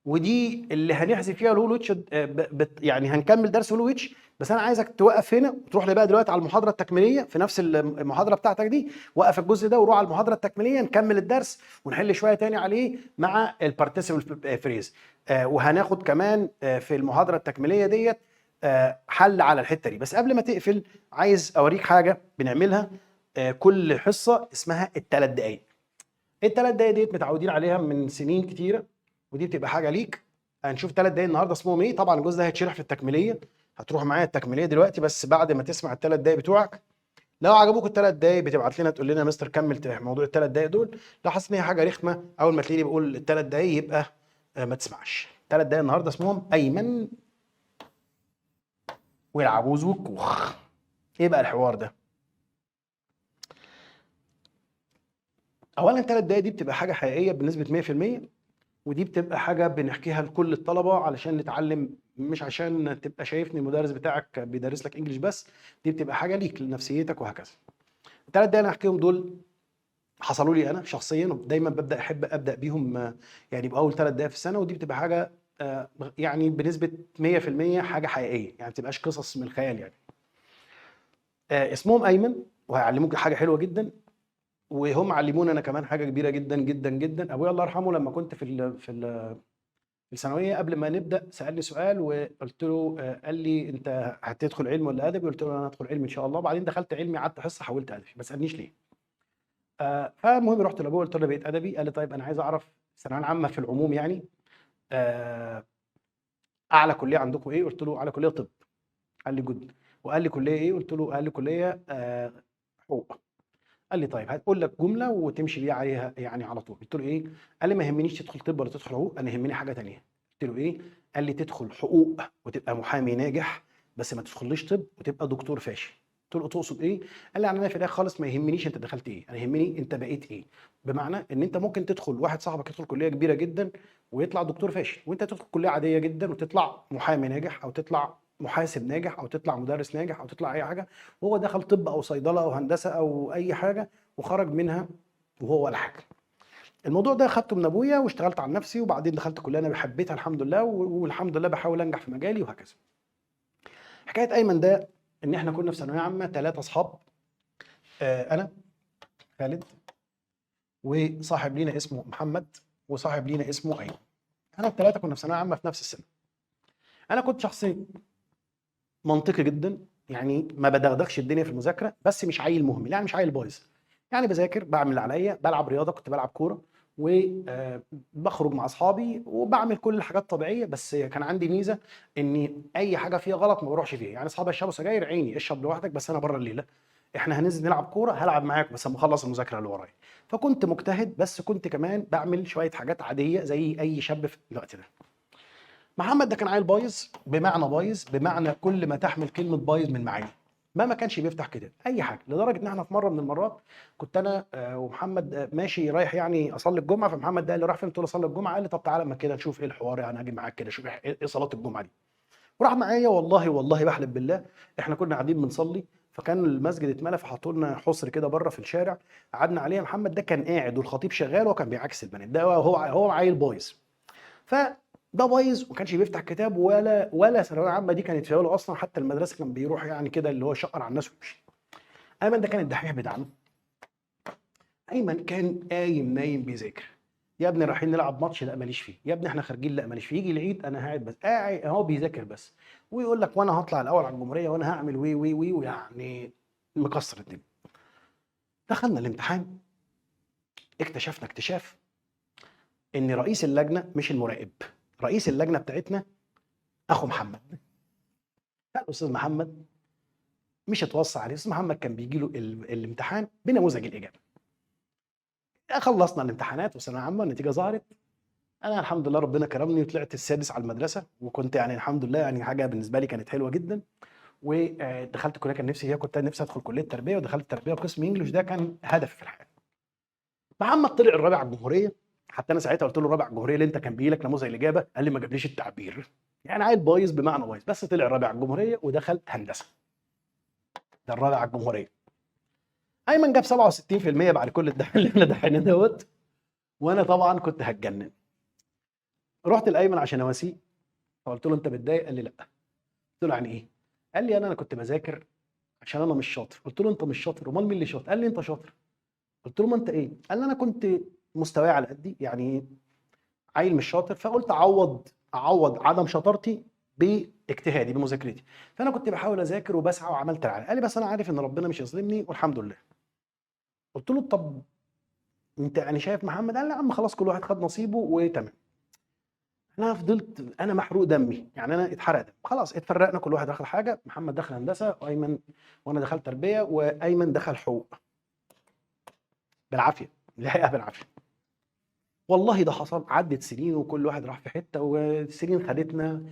ودي اللي هنحذف فيها ال who which، يعني هنكمل درس who which، بس انا عايزك توقف هنا وتروح لي بقى دلوقتي على المحاضرة التكميليه في نفس المحاضرة بتاعتك دي. وقف الجزء ده وروح على المحاضرة التكميليه، نكمل الدرس ونحل شوية تاني عليه مع ال participle phrase، وهناخد كمان في المحاضرة التكميليه ديت حل على الحتة دي. بس قبل ما تقفل عايز اوريك حاجة بنعملها كل حصة اسمها الثلاث دقائق. الثلاث دقائق ديت متعودين عليها من سنين كتيرة، ودي بتبقى حاجة ليك. هنشوف 3 دقايق النهارده اسمهم ايه. طبعا الجزء ده هيتشرح في التكميليه، هتروح معايا التكميليه دلوقتي بس بعد ما تسمع الثلاث دقايق بتوعك. لو عجبوك الثلاث دقايق بتبعت لنا تقول لنا يا مستر كمل موضوع الثلاث دقايق دول. لو حاسس ان هي حاجة رخمة اول ما تلاقيني بقول الثلاث دقايق يبقى ما تسمعش. الثلاث دقايق النهارده اسمهم ايمن والعجوز والكوخ. ايه بقى الحوار ده؟ اولا الثلاث دقايق دي بتبقى حاجة حقيقية بنسبة 100%، ودي بتبقى حاجة بنحكيها لكل الطلبة علشان نتعلم، مش عشان تبقى شايفني المدرس بتاعك بيدرس لك انجليش بس، دي بتبقى حاجة ليك لنفسيتك وهكذا. الثلاث دقايق اللي انا هحكيهم دول حصلوا لي انا شخصيا، ودايما ببدا احب ابدا بيهم، يعني باول 3 دقايق في السنة، ودي بتبقى حاجة يعني بنسبة 100% حاجة حقيقية، يعني ما بتبقاش قصص من الخيال يعني. اسمهم ايمن، وهيعلموك حاجة حلوة جدا، وهم علمونا انا كمان حاجة كبيرة جدا جدا جدا. ابويا الله يرحمه لما كنت في الثانوية قبل ما نبدا سالني سؤال، وقلت له قال لي انت هتدخل علم ولا ادبي؟ قلت له انا هدخل علم ان شاء الله. وبعدين دخلت علمي، قعدت حصة حولت ادبي، ما سالنيش ليه. فالمهم رحت لابويا قلت له بقيت ادبي. قال لي طيب انا عايز اعرف الثانوية العامة في العموم يعني اعلى كليه عندكم ايه؟ قلت له اعلى كليه طب. قال لي good. وقال لي كليه ايه؟ قلت له قال لي كليه حقوق. قال لي طيب هتقول لك جملة وتمشي بيها عليها يعني على طول. قلت له ايه؟ قال لي ما يهمنيش تدخل طب ولا تدخل حقوق، انا يهمني حاجة ثانية. قلت له ايه؟ قال لي تدخل حقوق وتبقى محامي ناجح، بس ما تدخليش طب وتبقى دكتور فاشل. قلت له تقصد ايه؟ قال لي يعني انا في الاخر خالص ما يهمنيش انت دخلت ايه، انا يهمني انت بقيت ايه. بمعنى ان انت ممكن تدخل، واحد صاحبك يدخل كليه كبيرة جدا ويطلع دكتور فاشل، وانت تدخل كليه عادية جدا وتطلع محامي ناجح، او تطلع محاسب ناجح، او تطلع مدرس ناجح، او تطلع اي حاجة، وهو دخل طب او صيدلة او هندسة او اي حاجة وخرج منها وهو ولا حاجة. الموضوع ده خدته من ابويا واشتغلت على نفسي، وبعدين دخلت كليه انا حبيتها الحمد لله، والحمد لله بحاول انجح في مجالي وهكذا. حكاية ايمن ده ان احنا كنا في ثانوية عامة 3 اصحاب، انا خالد، وصاحب لينا اسمه محمد، وصاحب لينا اسمه ايمن. احنا ال3 كنا في ثانوية عامة في نفس السنة. انا كنت شخص منطقي جدا، يعني ما بدغدغش الدنيا في المذاكرة، بس مش عيل مهمل، يعني مش عيل بايظ، يعني بذاكر، بعمل اللي عليا، بلعب رياضة، كنت بلعب كورة، وبخرج مع اصحابي، وبعمل كل الحاجات الطبيعية. بس كان عندي ميزة ان اي حاجة فيها غلط ما بروحش فيها، يعني اصحابي يشربوا سجاير، عيني اشرب لوحدك بس انا بره الليلة، احنا هننزل نلعب كورة هلعب معاك بس اما اخلص المذاكرة اللي ورايا. فكنت مجتهد، بس كنت كمان بعمل شوية حاجات عادية زي اي شاب في الوقت ده. محمد ده كان عيل بايظ، بمعنى بايظ بمعنى كل ما تحمل كلمة بايظ من معاني، ما كانش بيفتح كتاب اي حاجة، لدرجة ان احنا في مرة من المرات كنت انا ومحمد ماشي رايح يعني اصلي الجمعة، فمحمد ده قال لي راح فين؟ قلت له اصلي الجمعة. قال لي طب تعالى اما كده نشوف ايه الحوار، يعني اجي معاك كده شوف ايه صلاة الجمعة دي. وراح معايا، والله والله بحلف بالله احنا كنا قاعدين بنصلي، فكان المسجد اتملى، فحطوا لنا حصر كده بره في الشارع قعدنا عليه. محمد ده كان قاعد والخطيب شغال وكان بيعكس البنات، ده هو عيل بايظ. فده بايظ وما كانش بيفتح كتاب ولا ثانوية عامة دي كانت في باله اصلا، حتى المدرسة كان بيروح يعني كده اللي هو شقر على الناس ويمشي. ايمن ده كان الدحيح بتاعنا. ايمن كان قايم نايم بيذاكر. يا ابني رايحين نلعب ماتش، لا ماليش فيه. يا ابني احنا خارجين، لا ماليش فيه. يجي العيد انا قاعد بس، قاعد هو بيذاكر بس، ويقول لك وانا هطلع الاول على الجمهورية وانا هعمل وي وي وي، ويعني مكسر الدنيا. دخلنا الامتحان، اكتشفنا اكتشاف ان رئيس اللجنة مش المراقب، رئيس اللجنة بتاعتنا اخو محمد. الاستاذ محمد مش اتوصى عليه، الاستاذ محمد كان بيجي له الامتحان بنموذج الاجابة. خلصنا الامتحانات وثانويه عامة، النتيجة ظهرت، انا الحمد لله ربنا كرمني وطلعت السادس على المدرسة، وكنت يعني الحمد لله يعني حاجة بالنسبة لي كانت حلوة جدا. ودخلت كليه كان نفسي فيها، كنت نفسي ادخل كليه تربيه، ودخلت تربيه قسم انجلش، ده كان هدفي في الحياة. محمد طلع الرابع على الجمهورية، حتى انا ساعتها قلت له الرابع على الجمهورية اللي انت كان بيجي لك نموذج الاجابة؟ قال لي ما جابليش التعبير، يعني عيل بايظ بمعنى بايظ، بس طلع الرابع على الجمهورية ودخل هندسة. ده الرابع على الجمهورية. ايمن جاب 67% بعد كل الدح اللي احنا دحيناه دوت، وانا طبعا كنت هتجنن. رحت لايمن عشان اواسيه، فقلت له انت متضايق؟ قال لي لا. قلت له يعني ايه؟ قال لي انا كنت بذاكر عشان انا مش شاطر. قلت له انت مش شاطر، امال مين اللي شاطر؟ قال لي انت شاطر. قلت له ما انت ايه؟ قال لي انا كنت مستواي على قدي، يعني عيل مش شاطر، فقلت اعوض عدم شطارتي باجتهادي بمذاكرتي، فانا كنت بحاول اذاكر وبسعى وعملت العلي. قال لي بس انا عارف ان ربنا مش يظلمني والحمد لله. قلت له طب انت يعني شايف محمد؟ قال لي يا عم خلاص كل واحد خد نصيبه وتمام. انا فضلت انا محروق دمي، يعني انا اتحرق دمي، خلاص اتفرقنا كل واحد دخل حاجة، محمد دخل هندسة وايمن، وانا دخلت تربيه، وايمن دخل حقوق بالعافية، الحقيقة بالعافية. والله ده حصل، عدت سنين وكل واحد راح في حتة، والسنين خدتنا.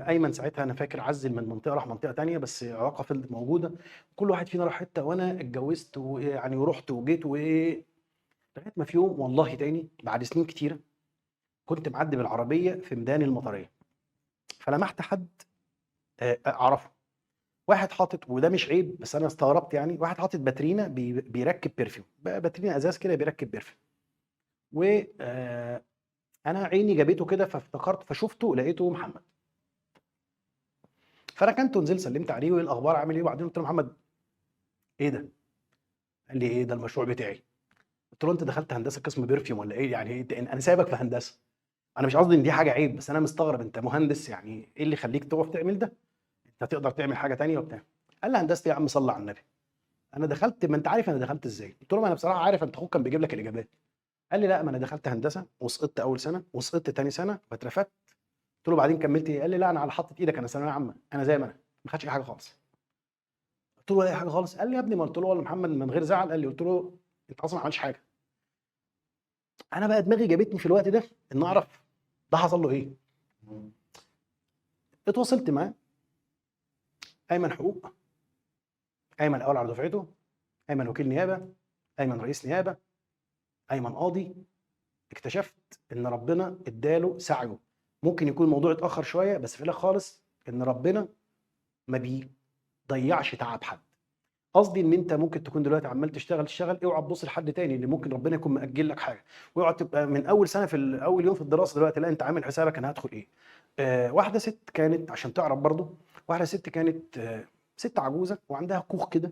ايمن ساعتها انا فاكر عزل من منطقة راح منطقة تانية، بس علاقة فضلت موجودة، كل واحد فينا راح حتة، وانا اتجوزت ويعني ورحت وجيت وايه، لغاية ما في يوم والله تاني بعد سنين كتيرة كنت معدي بالعربية في ميدان المطريه، فلمحت حد اعرفه، واحد حاطط، وده مش عيب بس انا استغربت يعني، واحد حاطط باترينا بيركب perfume، باترينا ازاز كده بيركب perfume، و انا عيني جابته كده فافتكرت، فشفته لقيته محمد. فركنته ونزلت سلمت عليه وايه الاخبار عامل ايه، وبعدين قلت له محمد ايه ده؟ قال لي ايه ده المشروع بتاعي. قلت له انت دخلت هندسة قسم perfume ولا ايه؟ يعني إيه؟ انا سايبك في هندسة، انا مش قصدي ان دي حاجة عيب، بس انا مستغرب انت مهندس، يعني ايه اللي يخليك تقف تعمل ده؟ انت تقدر تعمل حاجة ثانية وبتاع. قال لي هندسة يا عم صلي على النبي، انا دخلت، ما انت عارف انا دخلت ازاي. قلت له ما انا بصراحة عارف، انت اخوك كان بيجيب لك الاجابات. قال لي لا، ما انا دخلت هندسة وسقطت اول سنة وسقطت ثاني سنة واترفدت. قلت له بعدين كملت ايه؟ قال لي لا انا على حطه ايدك، انا ثانوية عامة، انا زي ما انا، ما خدتش اي حاجة خالص. قلت له ولا اي حاجة خالص. قال لي يا ابني، ما قلت له والله محمد من غير زعل، قال لي قلت له انت اصلا ما عملتش حاجة. انا بقى دماغي جابتني في الوقت ده ان اعرف ده حصل له ايه. اتواصلت معاه، ايمن حقوق، ايمن اول على دفعته، ايمن وكيل نيابة، ايمن رئيس نيابة، ايمن قاضي. اكتشفت ان ربنا اداله سعيه. ممكن يكون الموضوع اتاخر شوية، بس في الاخر خالص ان ربنا ما بيضيعش تعب حد. قصدي ان انت ممكن تكون دلوقتي عمال تشتغل تشتغل، اوعى تبص لحد تاني، اللي ممكن ربنا يكون مأجل لك حاجة، واوعى تبقى من اول سنة في اول يوم في الدراسة دلوقتي لا انت عامل حسابك انا هدخل ايه. واحدة ست كانت، عشان تعرف برضو، واحدة ست كانت ست عجوزه وعندها كوخ كده،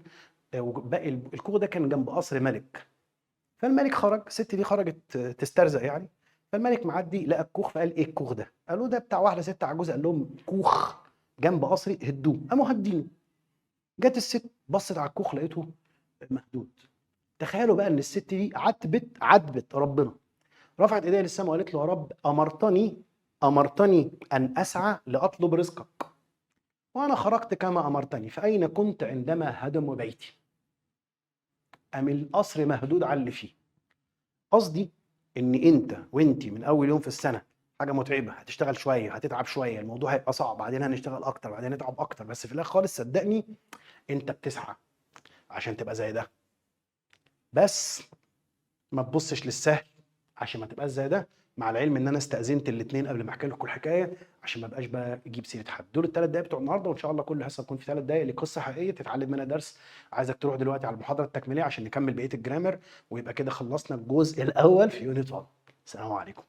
وباقي الكوخ ده كان جنب قصر ملك. فالملك خرج، الست دي خرجت تسترزق يعني، فالملك معدي لقى الكوخ، فقال ايه الكوخ ده؟ قالوا ده بتاع واحدة ست عجوزه. قال لهم كوخ جنب قصري، هدوه. قاموا هدينه. جت الست بصت على الكوخ لقيته مهدود. تخيلوا بقى ان الست دي عتبت ربنا، رفعت ايديها للسماء وقالت له يا رب امرتني ان اسعى لاطلب رزقك، وانا خرجت كما امرتني، فاين كنت عندما هدموا بيتي؟ ام القصر مهدود على اللي فيه. قصدي ان انت وانتي من اول يوم في السنة حاجة متعبة، هتشتغل شوية، هتتعب شوية، الموضوع هيبقى صعب، بعدين هنشتغل اكتر، بعدين نتعب اكتر، بس في الاخر خالص صدقني انت بتسعى عشان تبقى زي ده. بس ما تبصش للسهل عشان ما تبقاش زي ده. مع العلم ان انا استاذنت الاثنين قبل ما احكي لكم الحكاية عشان ما ابقاش بجيب سيره حد. دول ال3 دقايق بتوع النهارده، وان شاء الله كل حصة تكون في 3 دقايق لقصة حقيقية تتعلم منها درس. عايزك تروح دلوقتي على المحاضرة التكميليه عشان نكمل بقية ال grammar، ويبقى كده خلصنا الجزء الاول في unit 1. السلام عليكم.